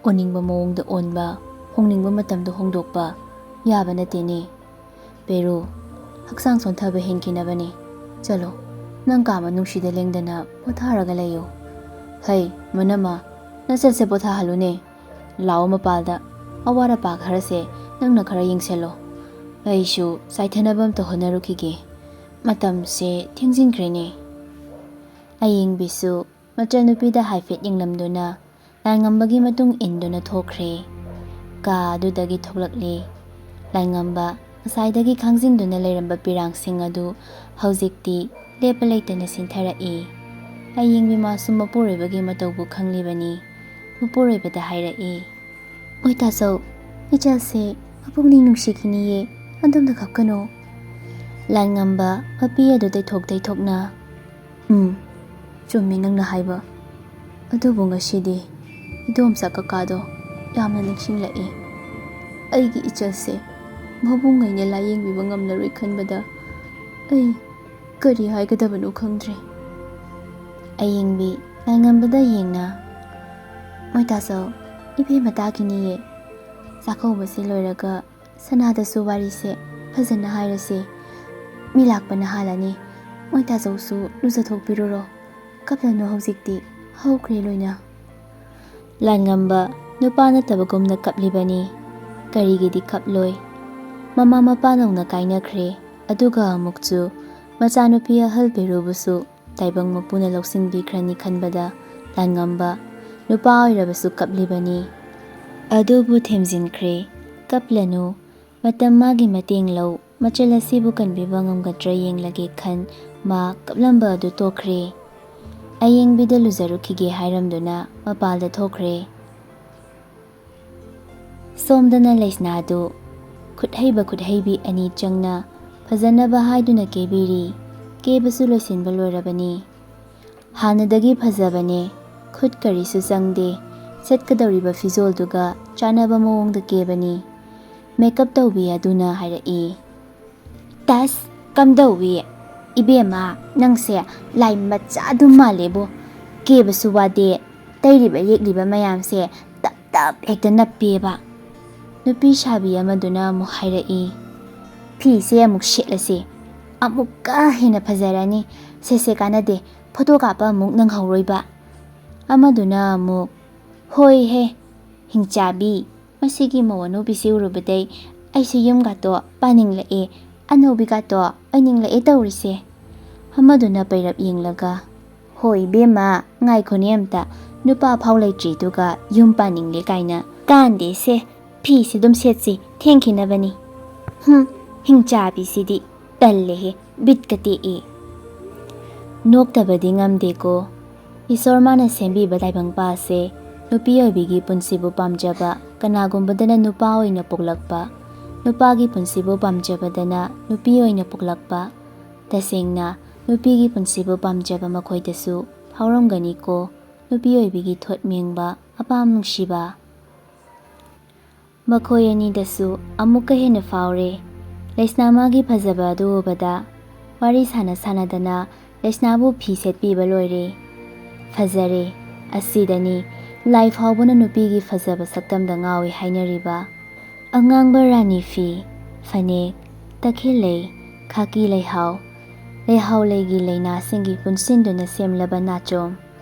ꯑꯣꯟꯅꯤꯡꯕ ꯃꯑꯣꯡꯗ ꯑꯣꯟꯕ, ꯍꯣꯡꯅꯤꯡꯕ ꯃꯇꯝꯗ ꯍꯣꯡꯗꯣꯛꯄ ꯌꯥꯕ ꯅꯠꯇꯦꯅꯦ꯫ ꯄꯦꯔꯨ, ꯍꯛꯆꯥꯡ ꯁꯣꯟꯊꯕ ꯍꯦꯟꯈꯤꯅꯕꯅꯤ꯫ ꯆꯠꯂꯣ, ꯅꯪ ꯀꯥ ꯃꯅꯨꯡꯁꯤꯗ ꯂꯦꯡꯗꯅ ꯄꯣꯊꯥꯔꯒ ꯂꯩꯌꯨ꯫ ꯍꯩ, ꯃꯅꯝꯃ, ꯅꯆꯠꯁꯦ ꯄꯣꯊꯥꯍꯜꯂꯨꯅꯦ꯫ ꯂꯥꯛꯑꯣ ꯃꯄꯥꯜꯗ, ꯑꯋꯥꯠ ꯑꯄꯥ ꯈꯔꯁꯦ ꯅꯪꯅ ꯈꯔ ꯌꯦꯡꯁꯜꯂꯣ꯫ ꯑꯩꯁꯨ ꯆꯥꯏꯊꯅꯕ ꯑꯝꯇ ꯍꯣꯠꯅꯔꯨꯈꯤꯒꯦ꯫ ꯃꯇꯝꯁꯦ ꯊꯦꯡꯖꯤꯟꯈ꯭ꯔꯦꯅꯦ꯫ ꯑꯌꯦꯡꯕꯤꯁꯨ ꯃꯆꯟꯅꯨꯄꯤꯗ ꯍꯥꯏꯐꯦꯠ ꯌꯦꯡꯂꯝꯗꯨꯅ ꯂꯥꯏꯉꯝꯕꯒꯤ ꯃꯇꯨꯡ ꯏꯟꯗꯨꯅ ꯊꯣꯛꯈ꯭ꯔꯦ꯫ ꯀꯥ ꯑꯗꯨꯗꯒꯤ ꯊꯣꯛꯂꯛꯂꯦ꯫ ꯂꯥꯏꯉꯝꯕ ꯉꯁꯥꯏꯗꯒꯤ ꯈꯥꯡꯖꯤꯟꯗꯨꯅ ꯂꯩꯔꯝꯕ ꯄꯤꯔꯥꯡꯁꯤꯡ ꯑꯗꯨ ꯍꯧꯖꯤꯛꯇꯤ ꯂꯦꯞꯄ ꯂꯩꯇꯅ ꯁꯤꯟꯊꯔꯛꯏ꯫ ꯑꯌꯦꯡꯕꯤ ꯃꯥꯁꯨ ꯃꯄꯨꯔꯣꯏꯕꯒꯤ ꯃꯇꯧꯕꯨ ꯈꯪꯂꯤꯕꯅꯤ꯫ ꯃꯄꯨꯔꯣꯏꯕꯗ ꯍꯥꯏꯔꯛꯏ, "ꯃꯣꯏ ꯇꯥꯆꯧ, ꯏꯆꯜꯁꯦ ꯃꯄꯨꯛꯅꯤꯡ ꯅꯨꯡꯁꯤꯈꯤꯅꯤꯌꯦ, ꯑꯗꯣꯝꯅ ꯀꯞꯀꯅꯨ꯫" ꯂꯥꯏꯉꯝꯕ ꯃꯄꯤ ꯑꯗꯨ ꯇꯩꯊꯣꯛ ꯇꯩꯊꯣꯛꯅ, "ꯎꯝ, ꯆꯨꯝꯃꯤ ꯅꯪꯅ ꯍꯥꯏꯕ꯫ ꯑꯗꯨꯕꯨ ꯉꯁꯤꯗꯤ ꯏꯗꯣꯝꯆꯥ ꯀꯀꯥꯗꯣ ꯌꯥꯝꯅ ꯅꯤꯡꯁꯤꯡꯂꯛꯏ꯫ ꯑꯩꯒꯤ ꯏꯆꯜꯁꯦ ꯃꯕꯨꯡꯉꯩꯅ ꯂꯥꯌꯦꯡꯕꯤꯕ ꯉꯝꯂꯔꯣꯏ ꯈꯟꯕꯗ ꯑꯩ ꯀꯔꯤ ꯍꯥꯏꯒꯗꯕꯅꯣ ꯈꯪꯗ꯭ꯔꯦ꯫" ꯑꯌꯦꯡꯕꯤ ꯂꯥꯏꯉꯝꯕꯗ ꯌꯦꯡꯅ, "ꯃꯣꯏ ꯇꯥꯆꯧ, ꯏꯕꯦꯝꯃ ꯇꯥꯈꯤꯅꯤꯌꯦ꯫ ꯆꯥꯛꯀꯧꯕꯁꯦ ꯂꯣꯏꯔꯒ ꯁꯅꯥꯗꯁꯨ ꯋꯥꯔꯤꯁꯦ ꯐꯖꯅ ꯍꯥꯏꯔꯁꯦ꯫ ꯃꯤ ꯂꯥꯛꯄꯅ ꯍꯥꯜꯂꯅꯤ꯫ ꯃꯣꯏ ꯇꯥꯆꯧꯁꯨ ꯂꯨꯖꯊꯣꯛꯄꯤꯔꯨꯔꯣ꯫ ꯀꯞꯂꯅꯨ ꯍꯧꯖꯤꯛꯇꯤ, ꯍꯧꯈ꯭ꯔꯦ ꯂꯣꯏꯅ꯫" ꯂꯥꯟꯉꯝꯕ ꯅꯨꯄꯥ ꯅꯠꯇꯕꯒꯨꯝꯅ ꯀꯞꯂꯤꯕꯅꯤ꯫ ꯀꯔꯤꯒꯤꯗꯤ ꯀꯞꯂꯣꯏ? ꯃꯃꯥ ꯃꯄꯥ ꯅꯧꯅ ꯀꯥꯏꯅꯈ꯭ꯔꯦ, ꯑꯗꯨꯒ ꯑꯃꯨꯛꯁꯨ ꯃꯆꯥꯅꯨꯄꯤ ꯑꯍꯜ ꯄꯦꯔꯨꯕꯨꯁꯨ ꯇꯥꯏꯕꯪ ꯃꯄꯨꯅ ꯂꯧꯁꯤꯟꯕꯤꯈ꯭ꯔꯅꯤ ꯈꯟꯕꯗ ꯂꯥꯟꯉꯝꯕ ꯅꯨꯄꯥ ꯑꯣꯏꯔꯕꯁꯨ ꯀꯞꯂꯤꯕꯅꯤ꯫ ꯑꯗꯨꯕꯨ ꯊꯦꯝꯖꯤꯟꯈ꯭ꯔꯦ, "ꯀꯞꯂꯅꯨ, ꯃꯇꯝ ꯃꯥꯒꯤ ꯃꯇꯦꯡ ꯂꯧ, ꯃꯆꯜ ꯑꯁꯤꯕꯨ ꯀꯟꯕꯤꯕ ꯉꯝꯒꯗ꯭ꯔꯥ ꯌꯦꯡꯂꯒꯦ" ꯈꯟ ꯃꯥ ꯀꯞꯂꯝꯕ ꯑꯗꯨ ꯇꯣꯛꯈ꯭ꯔꯦ꯫ ꯑꯌꯦꯡꯕꯤꯗ ꯂꯨꯖꯔꯨꯈꯤꯒꯦ ꯍꯥꯏꯔꯝꯗꯨꯅ ꯃꯄꯥꯜꯗ ꯊꯣꯛꯈ꯭ꯔꯦ꯫ ꯁꯣꯝꯗꯅ ꯂꯩꯁꯅꯥꯗꯨ ꯈꯨꯠꯍꯩꯕ ꯈꯨꯠꯍꯩꯕꯤ ꯑꯅꯤ ꯆꯪꯅ ꯐꯖꯅꯕ ꯍꯥꯏꯗꯨꯅ ꯀꯦꯕꯤꯔꯤ꯫ ꯀꯦꯕꯁꯨ ꯂꯣꯏꯁꯤꯟꯕ ꯂꯣꯏꯔꯕꯅꯤ꯫ ꯍꯥꯟꯅꯗꯒꯤ ꯐꯖꯕꯅꯦ, ꯈꯨꯠ ꯀꯔꯤꯁꯨ ꯆꯪꯗꯦ꯫ ꯁꯦꯠꯀꯗꯧꯔꯤꯕ ꯐꯤꯖꯣꯜꯗꯨꯒ ꯆꯥꯟꯅꯕ ꯃꯑꯣꯡꯗ ꯀꯦꯕꯅꯤ꯫ ꯃꯦꯀꯞ ꯇꯧꯕꯤ ꯑꯗꯨꯅ ꯍꯥꯏꯔꯛꯏ, "ꯇꯁ, ꯀꯝꯗꯧꯏ? ꯏꯕꯦꯝꯃ, ꯅꯪꯁꯦ ꯂꯥꯏ ꯃꯆꯥ ꯑꯗꯨꯝ ꯃꯥꯜꯂꯦꯕꯨ꯫ ꯀꯦꯕꯁꯨ ꯋꯥꯗꯦ, ꯇꯩꯔꯤꯕ ꯌꯦꯛꯂꯤꯕ ꯃꯌꯥꯝꯁꯦ ꯇꯞ ꯇꯞ ꯍꯦꯛꯇ ꯅꯞꯄꯦꯕ꯫" ꯅꯨꯄꯤ ꯁꯥꯕꯤ ꯑꯃꯗꯨꯅ ꯑꯃꯨꯛ ꯍꯥꯏꯔꯛꯏ, "ꯐꯤꯁꯦ ꯑꯃꯨꯛ ꯁꯦꯠꯂꯁꯦ, ꯑꯃꯨꯛꯀ ꯍꯦꯟꯅ ꯐꯖꯔꯅꯤ꯫ ꯁꯦꯁꯦ, ꯀꯥꯟꯅꯗꯦ, ꯐꯣꯇꯣ ꯀꯥꯞꯄ ꯑꯃꯨꯛ ꯅꯪꯍꯧꯔꯣꯏꯕ꯫" ꯑꯃꯗꯨꯅ ꯑꯃꯨꯛ, "ꯍꯣꯏꯍꯦ, ꯍꯤꯡꯆꯥꯕꯤ, ꯃꯁꯤꯒꯤ ꯃꯧ ꯑꯅꯧꯕꯤꯁꯤ ꯎꯔꯨꯕꯗꯩ ꯑꯩꯁꯨ ꯌꯨꯝꯒꯥꯇꯣ ꯄꯥꯅꯤꯡꯂꯛꯑꯦ, ꯑꯅꯧꯕꯤꯒꯥꯇꯣ ꯑꯣꯏꯅꯤꯡꯂꯛꯑꯦ ꯇꯧꯔꯤꯁꯦ꯫" ꯑꯃꯗꯨꯅ ꯄꯩꯔꯞ ꯌꯦꯡꯂꯒ, "ꯍꯣꯏ ꯏꯕꯦꯝꯃ, ꯉꯥꯏꯈꯣꯅꯦ ꯑꯝꯇ, ꯅꯨꯄꯥ ꯐꯥꯎ ꯂꯩꯇ꯭ꯔꯤꯗꯨꯒ ꯌꯨꯝ ꯄꯥꯅꯤꯡꯂꯦ ꯀꯥꯏꯅ꯫ ꯀꯥꯟꯗꯦꯁꯦ, ꯐꯤꯁꯤ ꯑꯗꯨꯝ ꯁꯦꯠꯁꯤ, ꯊꯦꯡꯈꯤꯅꯕꯅꯤ꯫ ꯍꯨꯝ, ꯍꯤꯡꯆꯥꯕꯤꯁꯤꯗꯤ ꯇꯜꯂꯦꯍꯦ, ꯕꯤꯠꯀ ꯇꯦꯛꯏ꯫" ꯅꯣꯛꯇꯕꯗꯤ ꯉꯝꯗꯦꯀꯣ꯫ ꯏꯁꯣꯔ ꯃꯥꯅ ꯁꯦꯝꯕꯤꯕ ꯇꯥꯏꯕꯪꯄꯥꯁꯦ ꯅꯨꯄꯤ ꯑꯣꯏꯕꯤꯒꯤ ꯄꯨꯟꯁꯤꯕꯨ ꯄꯥꯝꯖꯕ, ꯀꯅꯥꯒꯨꯝꯕꯗꯅ ꯅꯨꯄꯥ ꯑꯣꯏꯅ ꯄꯣꯛꯂꯛꯄ, ꯅꯨꯄꯥꯒꯤ ꯄꯨꯟꯁꯤꯕꯨ ꯄꯥꯝꯖꯕꯗꯅ ꯅꯨꯄꯤ ꯑꯣꯏꯅ ꯄꯣꯛꯂꯛꯄ꯫ ꯇꯁꯦꯡꯅ, ꯅꯨꯄꯤꯒꯤ ꯄꯨꯟꯁꯤꯕꯨ ꯄꯥꯝꯖꯕ ꯃꯈꯣꯏꯗꯁꯨ ꯐꯥꯎꯔꯝꯒꯅꯤꯀꯣ, ꯅꯨꯄꯤ ꯑꯣꯏꯕꯤꯒꯤ ꯊꯣꯠ ꯃꯦꯡꯕ, ꯑꯄꯥꯝ ꯅꯨꯡꯁꯤꯕ꯫ ꯃꯈꯣꯏ ꯑꯅꯤꯗꯁꯨ ꯑꯃꯨꯛꯀ ꯍꯦꯟꯅ ꯐꯥꯎꯔꯦ꯫ ꯂꯩꯁꯅꯥ ꯃꯥꯒꯤ ꯐꯖꯕ ꯑꯗꯨ ꯎꯕꯗ ꯋꯥꯔꯤ ꯁꯥꯟꯅ ꯁꯥꯟꯅꯗꯅ ꯂꯩꯁꯅꯥꯕꯨ ꯐꯤ ꯁꯦꯠꯄꯤꯕ ꯂꯣꯏꯔꯦ꯫ ꯐꯖꯔꯦ꯫ ꯑꯁꯤꯗꯅꯤ ꯂꯥꯏ ꯐꯥꯎꯕꯅ ꯅꯨꯄꯤꯒꯤ ꯐꯖꯕ ꯁꯛꯇꯝꯗ ꯉꯥꯎꯏ ꯍꯥꯏꯅꯔꯤꯕ꯫ ꯑꯉꯥꯡꯕ ꯔꯥꯅꯤ ꯐꯤ, ꯐꯅꯦꯛ, ꯇꯈꯦꯜ ꯂꯩ, ꯈꯥꯀꯤ ꯂꯩꯍꯥꯎ, ꯂꯩꯍꯥꯎ ꯂꯩꯒꯤ ꯂꯩꯅꯥꯁꯤꯡꯒꯤ ꯄꯨꯟꯁꯤꯟꯗꯨꯅ ꯁꯦꯝꯂꯕ ꯅꯥꯆꯣꯝ꯫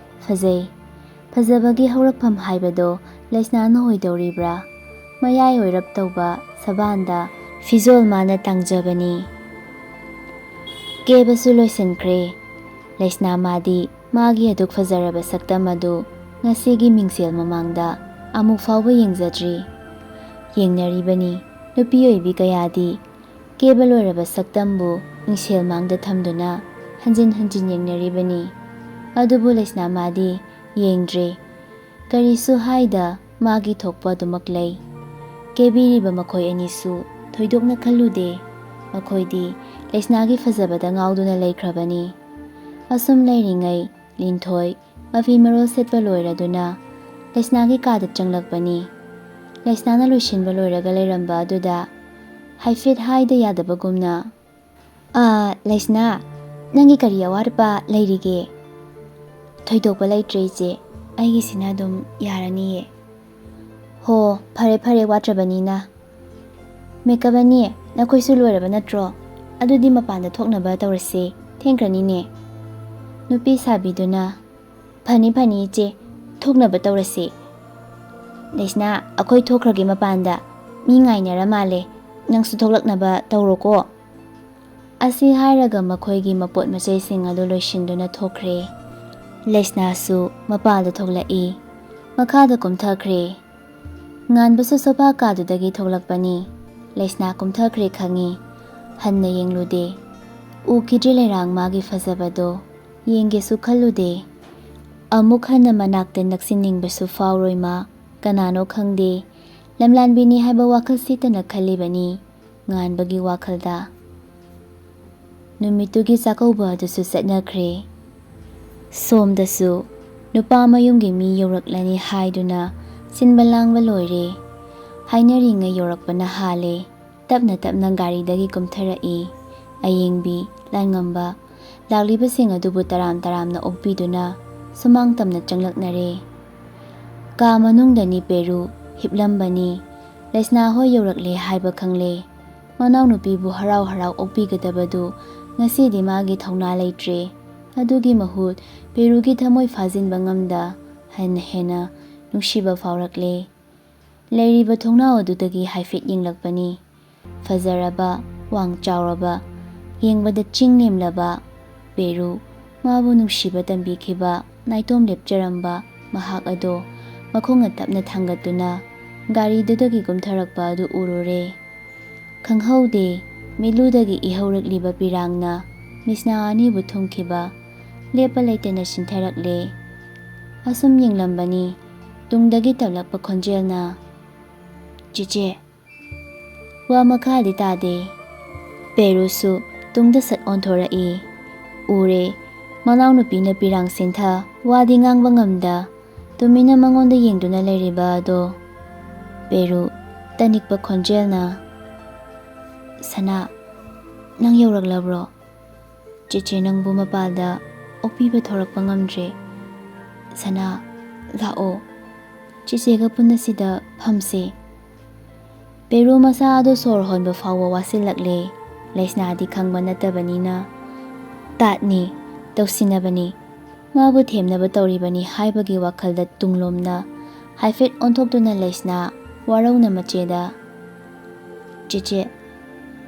ꯐꯖꯩ꯫ ꯐꯖꯕꯒꯤ ꯍꯧꯔꯛꯐꯝ ꯍꯥꯏꯕꯗꯣ ꯂꯩꯁꯅꯥꯅ ꯑꯣꯏꯗꯧꯔꯤꯕ꯭ꯔꯥ? ꯃꯌꯥꯏ ꯑꯣꯏꯔꯞ ꯇꯧꯕ ꯁꯕꯥꯟꯗ ꯐꯤꯖꯣꯜ ꯃꯥꯅ ꯇꯥꯡꯖꯕꯅꯤ꯫ ꯀꯦꯕꯁꯨ ꯂꯣꯏꯁꯤꯟꯈ꯭ꯔꯦ꯫ ꯂꯩꯁꯅꯥ ꯃꯥꯗꯤ ꯃꯥꯒꯤ ꯑꯗꯨꯛ ꯐꯖꯔꯕ ꯁꯛꯇꯝ ꯑꯗꯨ ꯉꯁꯤꯒꯤ ꯃꯤꯡꯁꯦꯜ ꯃꯃꯥꯡꯗ ꯑꯃꯨꯛ ꯐꯥꯎꯕ ꯌꯦꯡꯖꯗ꯭ꯔꯤ꯫ ꯌꯦꯡꯅꯔꯤꯕꯅꯤ꯫ ꯅꯨꯄꯤ ꯑꯣꯏꯕꯤ ꯀꯌꯥꯗꯤ ꯀꯦꯕ ꯂꯣꯏꯔꯕ ꯁꯛꯇꯝꯕꯨ ꯃꯤꯡꯁꯦꯜ ꯃꯥꯡꯗ ꯊꯝꯗꯨꯅ ꯍꯟꯖꯤꯟ ꯍꯟꯖꯤꯟ ꯌꯦꯡꯅꯔꯤꯕꯅꯤ꯫ ꯑꯗꯨꯕꯨ ꯂꯩꯁꯅꯥ ꯃꯥꯗꯤ ꯌꯦꯡꯗ꯭ꯔꯦ꯫ ꯀꯔꯤꯁꯨ ꯍꯥꯏꯗ ꯃꯥꯒꯤ ꯊꯣꯛꯄ ꯑꯗꯨꯃꯛ ꯂꯩ꯫ ꯀꯦꯕꯤꯔꯤꯕ ꯃꯈꯣꯏ ꯑꯅꯤꯁꯨ ꯊꯣꯏꯗꯣꯛꯅ ꯈꯜꯂꯨꯗꯦ꯫ ꯃꯈꯣꯏꯗꯤ ꯂꯩꯁꯅꯥꯒꯤ ꯐꯖꯕꯗ ꯉꯥꯎꯗꯨꯅ ꯂꯩꯈ꯭ꯔꯕꯅꯤ꯫ ꯑꯁꯨꯝ ꯂꯩꯔꯤꯉꯩ ꯂꯤꯟꯊꯣꯏ ꯃꯐꯤ ꯃꯔꯣꯜ ꯁꯦꯠꯄ ꯂꯣꯏꯔꯗꯨꯅ ꯂꯩꯁꯅꯥꯒꯤ ꯀꯥꯗ ꯆꯪꯂꯛꯄꯅꯤ꯫ ꯂꯩꯁꯅꯥꯅ ꯂꯣꯏꯁꯤꯟꯕ ꯂꯣꯏꯔꯒ ꯂꯩꯔꯝꯕ ꯑꯗꯨꯗ ꯍꯥꯏꯐꯦꯠ ꯍꯥꯏꯗ ꯌꯥꯗꯕꯒꯨꯝꯅ, "ꯑꯥ, ꯂꯩꯁꯅꯥ, ꯅꯪꯒꯤ ꯀꯔꯤ ꯑꯋꯥꯠꯄ ꯂꯩꯔꯤꯒꯦ?" "ꯊꯣꯏꯗꯣꯛꯄ ꯂꯩꯇ꯭ꯔꯦ, ꯏꯆꯦ꯫ ꯑꯩꯒꯤꯁꯤꯅ ꯑꯗꯨꯝ ꯌꯥꯔꯅꯤꯌꯦ꯫" "ꯍꯣ, ꯐꯔꯦ ꯐꯔꯦ, ꯋꯥꯠꯇ꯭ꯔꯕꯅꯤꯅ꯫ ꯃꯦꯀꯞ ꯑꯅꯤ, ꯅꯈꯣꯏꯁꯨ ꯂꯣꯏꯔꯕ ꯅꯠꯇ꯭ꯔꯣ? ꯑꯗꯨꯗꯤ ꯃꯄꯥꯟꯗ ꯊꯣꯛꯅꯕ ꯇꯧꯔꯁꯤ, ꯊꯦꯡꯈ꯭ꯔꯅꯤꯅꯦ꯫" ꯅꯨꯄꯤ ꯁꯥꯕꯤꯗꯨꯅ, "ꯐꯅꯤ ꯐꯅꯤ, ꯏꯆꯦ, ꯊꯣꯛꯅꯕ ꯇꯧꯔꯁꯤ꯫ ꯂꯩꯁꯅꯥ, ꯑꯩꯈꯣꯏ ꯊꯣꯛꯈ꯭ꯔꯒꯦ ꯃꯄꯥꯟꯗ, ꯃꯤ ꯉꯥꯏꯅꯔ ꯃꯥꯜꯂꯦ꯫ ꯅꯪꯁꯨ ꯊꯣꯛꯂꯛꯅꯕ ꯇꯧꯔꯣꯀꯣ꯫" ꯑꯁꯤ ꯍꯥꯏꯔꯒ ꯃꯈꯣꯏꯒꯤ ꯃꯄꯣꯠ ꯃꯆꯩꯁꯤꯡ ꯑꯗꯨ ꯂꯣꯏꯁꯤꯟꯗꯨꯅ ꯊꯣꯛꯈ꯭ꯔꯦ꯫ ꯂꯩꯁꯅꯥꯁꯨ ꯃꯄꯥꯟꯗ ꯊꯣꯛꯂꯛꯏ꯫ ꯃꯈꯥꯗ ꯀꯨꯝꯊꯈ꯭ꯔꯦ꯫ ꯉꯥꯟꯕꯁꯨ ꯁꯣꯐꯥ ꯀꯥꯗꯨꯗꯒꯤ ꯊꯣꯛꯂꯛꯄꯅꯤ꯫ ꯂꯩꯁꯅꯥ ꯀꯨꯝꯊꯈ꯭ꯔꯦ ꯈꯪꯉꯤ꯫ ꯍꯟꯅ ꯌꯦꯡꯂꯨꯗꯦ꯫ ꯎꯈꯤꯗ꯭ꯔꯦ ꯂꯩꯔꯥꯡ ꯃꯥꯒꯤ ꯐꯖꯕꯗꯣ꯫ ꯌꯦꯡꯒꯦꯁꯨ ꯈꯜꯂꯨꯗꯦ꯫ ꯑꯃꯨꯛ ꯍꯟꯅ ꯃꯅꯥꯛꯇ ꯅꯛꯁꯤꯟꯅꯤꯡꯕꯁꯨ ꯐꯥꯎꯔꯣꯏ ꯃꯥ꯫ ꯀꯅꯥꯅꯣ ꯈꯪꯗꯦ꯫ ꯂꯝꯂꯥꯟꯕꯤꯅꯤ ꯍꯥꯏꯕ ꯋꯥꯈꯜ ꯁꯤꯠꯇꯅ ꯈꯜꯂꯤꯕꯅꯤ꯫ ꯉꯥꯟꯕꯒꯤ ꯋꯥꯈꯜꯗ꯫ ꯅꯨꯃꯤꯠꯇꯨꯒꯤ ꯆꯥꯛꯀꯧꯕ ꯑꯗꯨꯁꯨ ꯆꯠꯅꯈ꯭ꯔꯦ꯫ ꯁꯣꯝꯗꯁꯨ ꯅꯨꯄꯥ ꯃꯌꯨꯝꯒꯤ ꯃꯤ ꯌꯧꯔꯛꯂꯅꯤ ꯍꯥꯏꯗꯨꯅ ꯁꯤꯟꯕ ꯂꯥꯡꯕ ꯂꯣꯏꯔꯦ꯫ ꯍꯥꯏꯅꯔꯤꯉꯩ ꯌꯧꯔꯛꯄꯅ ꯍꯥꯜꯂꯦ꯫ ꯇꯞꯅ ꯇꯞꯅ ꯒꯥꯔꯤꯗꯒꯤ ꯀꯨꯝꯊꯔꯛꯏ꯫ ꯑꯌꯦꯡꯕꯤ, ꯂꯥꯟꯉꯝꯕ, ꯂꯥꯛꯂꯤꯕꯁꯤꯡ ꯑꯗꯨꯕꯨ ꯇꯔꯥꯝ ꯇꯔꯥꯝꯅ ꯑꯣꯛꯄꯤꯗꯨꯅ ꯁꯨꯃꯥꯡ ꯇꯝꯅ ꯆꯪꯂꯛꯅꯔꯦ꯫ ꯀꯥ ꯃꯅꯨꯡꯗꯅꯤ ꯄꯦꯔꯨ ꯍꯤꯞꯂꯝꯕꯅꯤ꯫ ꯂꯩꯁꯅꯥ ꯍꯣꯏ ꯌꯧꯔꯛꯂꯦ ꯍꯥꯏꯕ ꯈꯪꯂꯦ꯫ ꯃꯅꯥꯎꯅꯨꯄꯤꯕꯨ ꯍꯔꯥꯎ ꯍꯔꯥꯎ ꯑꯣꯛꯄꯤꯒꯗꯕꯗꯨ ꯉꯁꯤꯗꯤ ꯃꯥꯒꯤ ꯊꯧꯅꯥ ꯂꯩꯇ꯭ꯔꯦ꯫ ꯑꯗꯨꯒꯤ ꯃꯍꯨꯠ ꯄꯦꯔꯨꯒꯤ ꯊꯃꯣꯏ ꯐꯥꯖꯤꯟꯕ ꯉꯝꯗ ꯍꯦꯟꯅ ꯍꯦꯟꯅ ꯅꯨꯡꯁꯤꯕ ꯐꯥꯎꯔꯛꯂꯦ꯫ ꯂꯩꯔꯤꯕ ꯊꯣꯡꯅꯥꯎ ꯑꯗꯨꯗꯒꯤ ꯍꯥꯏꯐꯦꯠ ꯌꯦꯡꯂꯛꯄꯅꯤ꯫ ꯐꯖꯔꯕ, ꯋꯥꯡ ꯆꯥꯎꯔꯕ, ꯌꯦꯡꯕꯗ ꯆꯤꯡ ꯅꯦꯝꯂꯕ ꯄꯦꯔꯨ, ꯃꯥꯕꯨ ꯅꯨꯡꯁꯤꯕ ꯇꯝꯕꯤꯈꯤꯕ ꯅꯥꯏꯇꯣꯝ ꯂꯦꯞꯆꯔꯝꯕ ꯃꯍꯥꯛ ꯑꯗꯣ ꯃꯈꯣꯡꯅ ꯇꯞꯅ ꯊꯥꯡꯒꯠꯇꯨꯅ ꯒꯥꯔꯤꯗꯨꯗꯒꯤ ꯀꯨꯝꯊꯔꯛꯄ ꯑꯗꯨ ꯎꯔꯨꯔꯦ꯫ ꯈꯪꯍꯧꯗꯦ, ꯃꯤꯠꯂꯨꯗꯒꯤ ꯏꯍꯧꯔꯛꯂꯤꯕ ꯄꯤꯔꯥꯡꯅ ꯃꯤꯁꯅꯥ ꯑꯅꯤꯕꯨ ꯊꯨꯝꯈꯤꯕ ꯂꯦꯞꯄ ꯂꯩꯇꯅ ꯆꯤꯟꯊꯔꯛꯂꯦ꯫ ꯑꯁꯨꯝ ꯌꯦꯡꯂꯝꯕꯅꯤ, ꯇꯨꯡꯗꯒꯤ ꯇꯞꯂꯛꯄ ꯈꯣꯟꯖꯦꯜꯅ, "ꯆꯦꯆꯦ꯫" ꯋꯥ ꯃꯈꯥꯗꯤ ꯇꯥꯗꯦ꯫ ꯄꯦꯔꯨꯁꯨ ꯇꯨꯡꯗ ꯁꯠ ꯑꯣꯟꯊꯣꯔꯛꯏ꯫ ꯎꯔꯦ, ꯃꯅꯥꯎꯅꯨꯄꯤꯅ ꯄꯤꯔꯥꯡ ꯁꯤꯟꯊ ꯋꯥꯗꯤ ꯉꯥꯡꯕ ꯉꯝꯗ ꯇꯨꯃꯤꯟꯅ ꯃꯉꯣꯟꯗ ꯌꯦꯡꯗꯨꯅ ꯂꯩꯔꯤꯕ ꯑꯗꯣ ꯄꯦꯔꯨ ꯇꯅꯤꯛꯄ ꯈꯣꯟꯖꯦꯜꯅ, "ꯁꯅꯥ, ꯅꯪ ꯌꯧꯔꯛꯂꯕ꯭ꯔꯣ? ꯆꯦꯆꯦ ꯅꯪꯕꯨ ꯃꯄꯥꯜꯗ ꯑꯣꯛꯄꯤꯕ ꯊꯣꯔꯛꯄ ꯉꯝꯗ꯭ꯔꯦ꯫ ꯁꯅꯥ, ꯂꯥꯛꯑꯣ, ꯆꯦꯆꯦꯒ ꯄꯨꯟꯅ ꯁꯤꯗ ꯐꯝꯁꯦ꯫" ꯄꯦꯔꯨ ꯃꯁꯥ ꯑꯗꯨ ꯁꯣꯔ ꯍꯣꯟꯕ ꯐꯥꯎꯕ ꯋꯥꯁꯤꯜꯂꯛꯂꯦ꯫ ꯂꯩꯁꯅꯥꯗꯤ ꯈꯪꯕ ꯅꯠꯇꯕꯅꯤꯅ, ꯇꯥꯠꯅꯤ, ꯇꯧꯁꯤꯟꯅꯕꯅꯤ, ꯃꯥꯕꯨ ꯊꯦꯝꯅꯕ ꯇꯧꯔꯤꯕꯅꯤ ꯍꯥꯏꯕꯒꯤ ꯋꯥꯈꯜꯗ ꯇꯨꯡꯂꯣꯝꯅ ꯍꯥꯏꯐꯦꯠ ꯑꯣꯟꯊꯣꯛꯇꯨꯅ ꯂꯩꯁꯅꯥ ꯋꯥꯔꯧꯅ ꯃꯆꯦꯗ, "ꯆꯦꯆꯦ,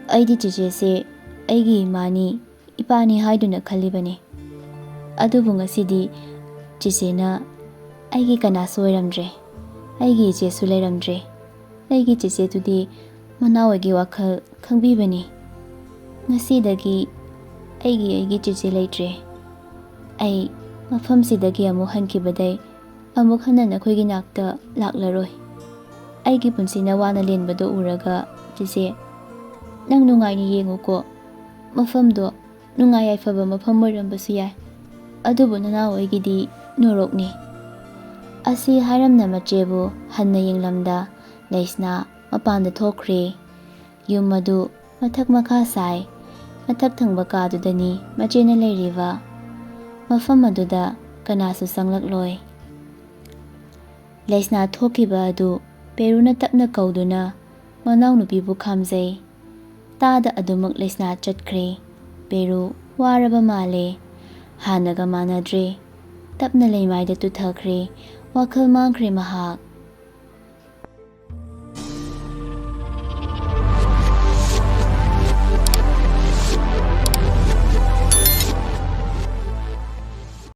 ꯑꯩꯗꯤ ꯆꯦꯆꯦꯁꯦ ꯑꯩꯒꯤ ꯏꯃꯥꯅꯤ, ꯏꯄꯥꯅꯤ ꯍꯥꯏꯗꯨꯅ ꯈꯜꯂꯤꯕꯅꯤ꯫ ꯑꯗꯨꯕꯨ ꯉꯁꯤꯗꯤ ꯆꯦꯆꯦꯅ ꯑꯩꯒꯤ ꯀꯅꯥꯁꯨ ꯑꯣꯏꯔꯝꯗ꯭ꯔꯦ, ꯑꯩꯒꯤ ꯏꯆꯦꯁꯨ ꯂꯩꯔꯝꯗ꯭ꯔꯦ꯫ ꯑꯩꯒꯤ ꯆꯦꯆꯦꯗꯨꯗꯤ ꯃꯅꯥꯎ ꯑꯣꯏꯒꯤ ꯋꯥꯈꯜ ꯈꯪꯕꯤꯕꯅꯤ꯫ ꯉꯁꯤꯗꯒꯤ ꯑꯩꯒꯤ, ꯑꯩꯒꯤ ꯆꯦꯆꯦ ꯂꯩꯇ꯭ꯔꯦ꯫ ꯑꯩ ꯃꯐꯝꯁꯤꯗꯒꯤ ꯑꯃꯨꯛ ꯍꯟꯈꯤꯕꯗꯩ ꯑꯃꯨꯛ ꯍꯟꯅ ꯅꯈꯣꯏꯒꯤ ꯅꯥꯛꯇ ꯂꯥꯛꯂꯔꯣꯏ꯫ ꯑꯩꯒꯤ ꯄꯨꯟꯁꯤꯅ ꯋꯥꯅ ꯂꯦꯟꯕꯗꯣ ꯎꯔꯒ, ꯆꯦꯆꯦ, ꯅꯪ ꯅꯨꯡꯉꯥꯏꯅ ꯌꯦꯡꯉꯨꯀꯣ꯫ ꯃꯐꯝꯗꯣ ꯅꯨꯡꯉꯥꯏ ꯌꯥꯏꯐꯕ ꯃꯐꯝ ꯑꯣꯏꯔꯝꯕꯁꯨ ꯌꯥꯏ, ꯑꯗꯨꯕꯨ ꯅꯅꯥꯎ ꯑꯩꯒꯤꯗꯤ ꯅꯣꯔꯣꯛꯅꯤ꯫" ꯑꯁꯤ ꯍꯥꯏꯔꯝꯅ ꯃꯆꯦꯕꯨ ꯍꯟꯅ ꯌꯦꯡꯂꯝꯗ ꯂꯩꯁꯅꯥ ꯃꯄꯥꯟꯗ ꯊꯣꯛꯈ꯭ꯔꯦ꯫ ꯌꯨꯝ ꯑꯗꯨ ꯃꯊꯛ ꯃꯈꯥ ꯁꯥꯏ꯫ ꯃꯊꯛ ꯊꯪꯕ ꯀꯥꯗꯨꯗꯅꯤ ꯃꯆꯦꯅ ꯂꯩꯔꯤꯕ꯫ ꯃꯐꯝ ꯑꯗꯨꯗ ꯀꯅꯥꯁꯨ ꯆꯪꯂꯛꯂꯣꯏ꯫ ꯂꯩꯁꯅꯥ ꯊꯣꯛꯈꯤꯕ ꯑꯗꯨ ꯄꯦꯔꯨꯅ ꯇꯞꯅ ꯀꯧꯗꯨꯅ ꯃꯅꯥꯎꯅꯨꯄꯤꯕꯨ ꯈꯥꯝꯖꯩ꯫ ꯇꯥꯗ ꯑꯗꯨꯃꯛ ꯂꯩꯁꯅꯥ ꯆꯠꯈ꯭ꯔꯦ꯫ ꯄꯦꯔꯨ ꯋꯥꯔꯕ ꯃꯥꯜꯂꯦ꯫ ꯍꯥꯟꯅꯒ ꯃꯥꯟꯅꯗ꯭ꯔꯦ꯫ ꯇꯞꯅ ꯂꯩꯃꯥꯏꯗ ꯇꯨꯊꯈ꯭ꯔꯦ꯫ ꯋꯥꯈꯜ ꯃꯥꯡꯈ꯭ꯔꯦ ꯃꯍꯥꯛ꯫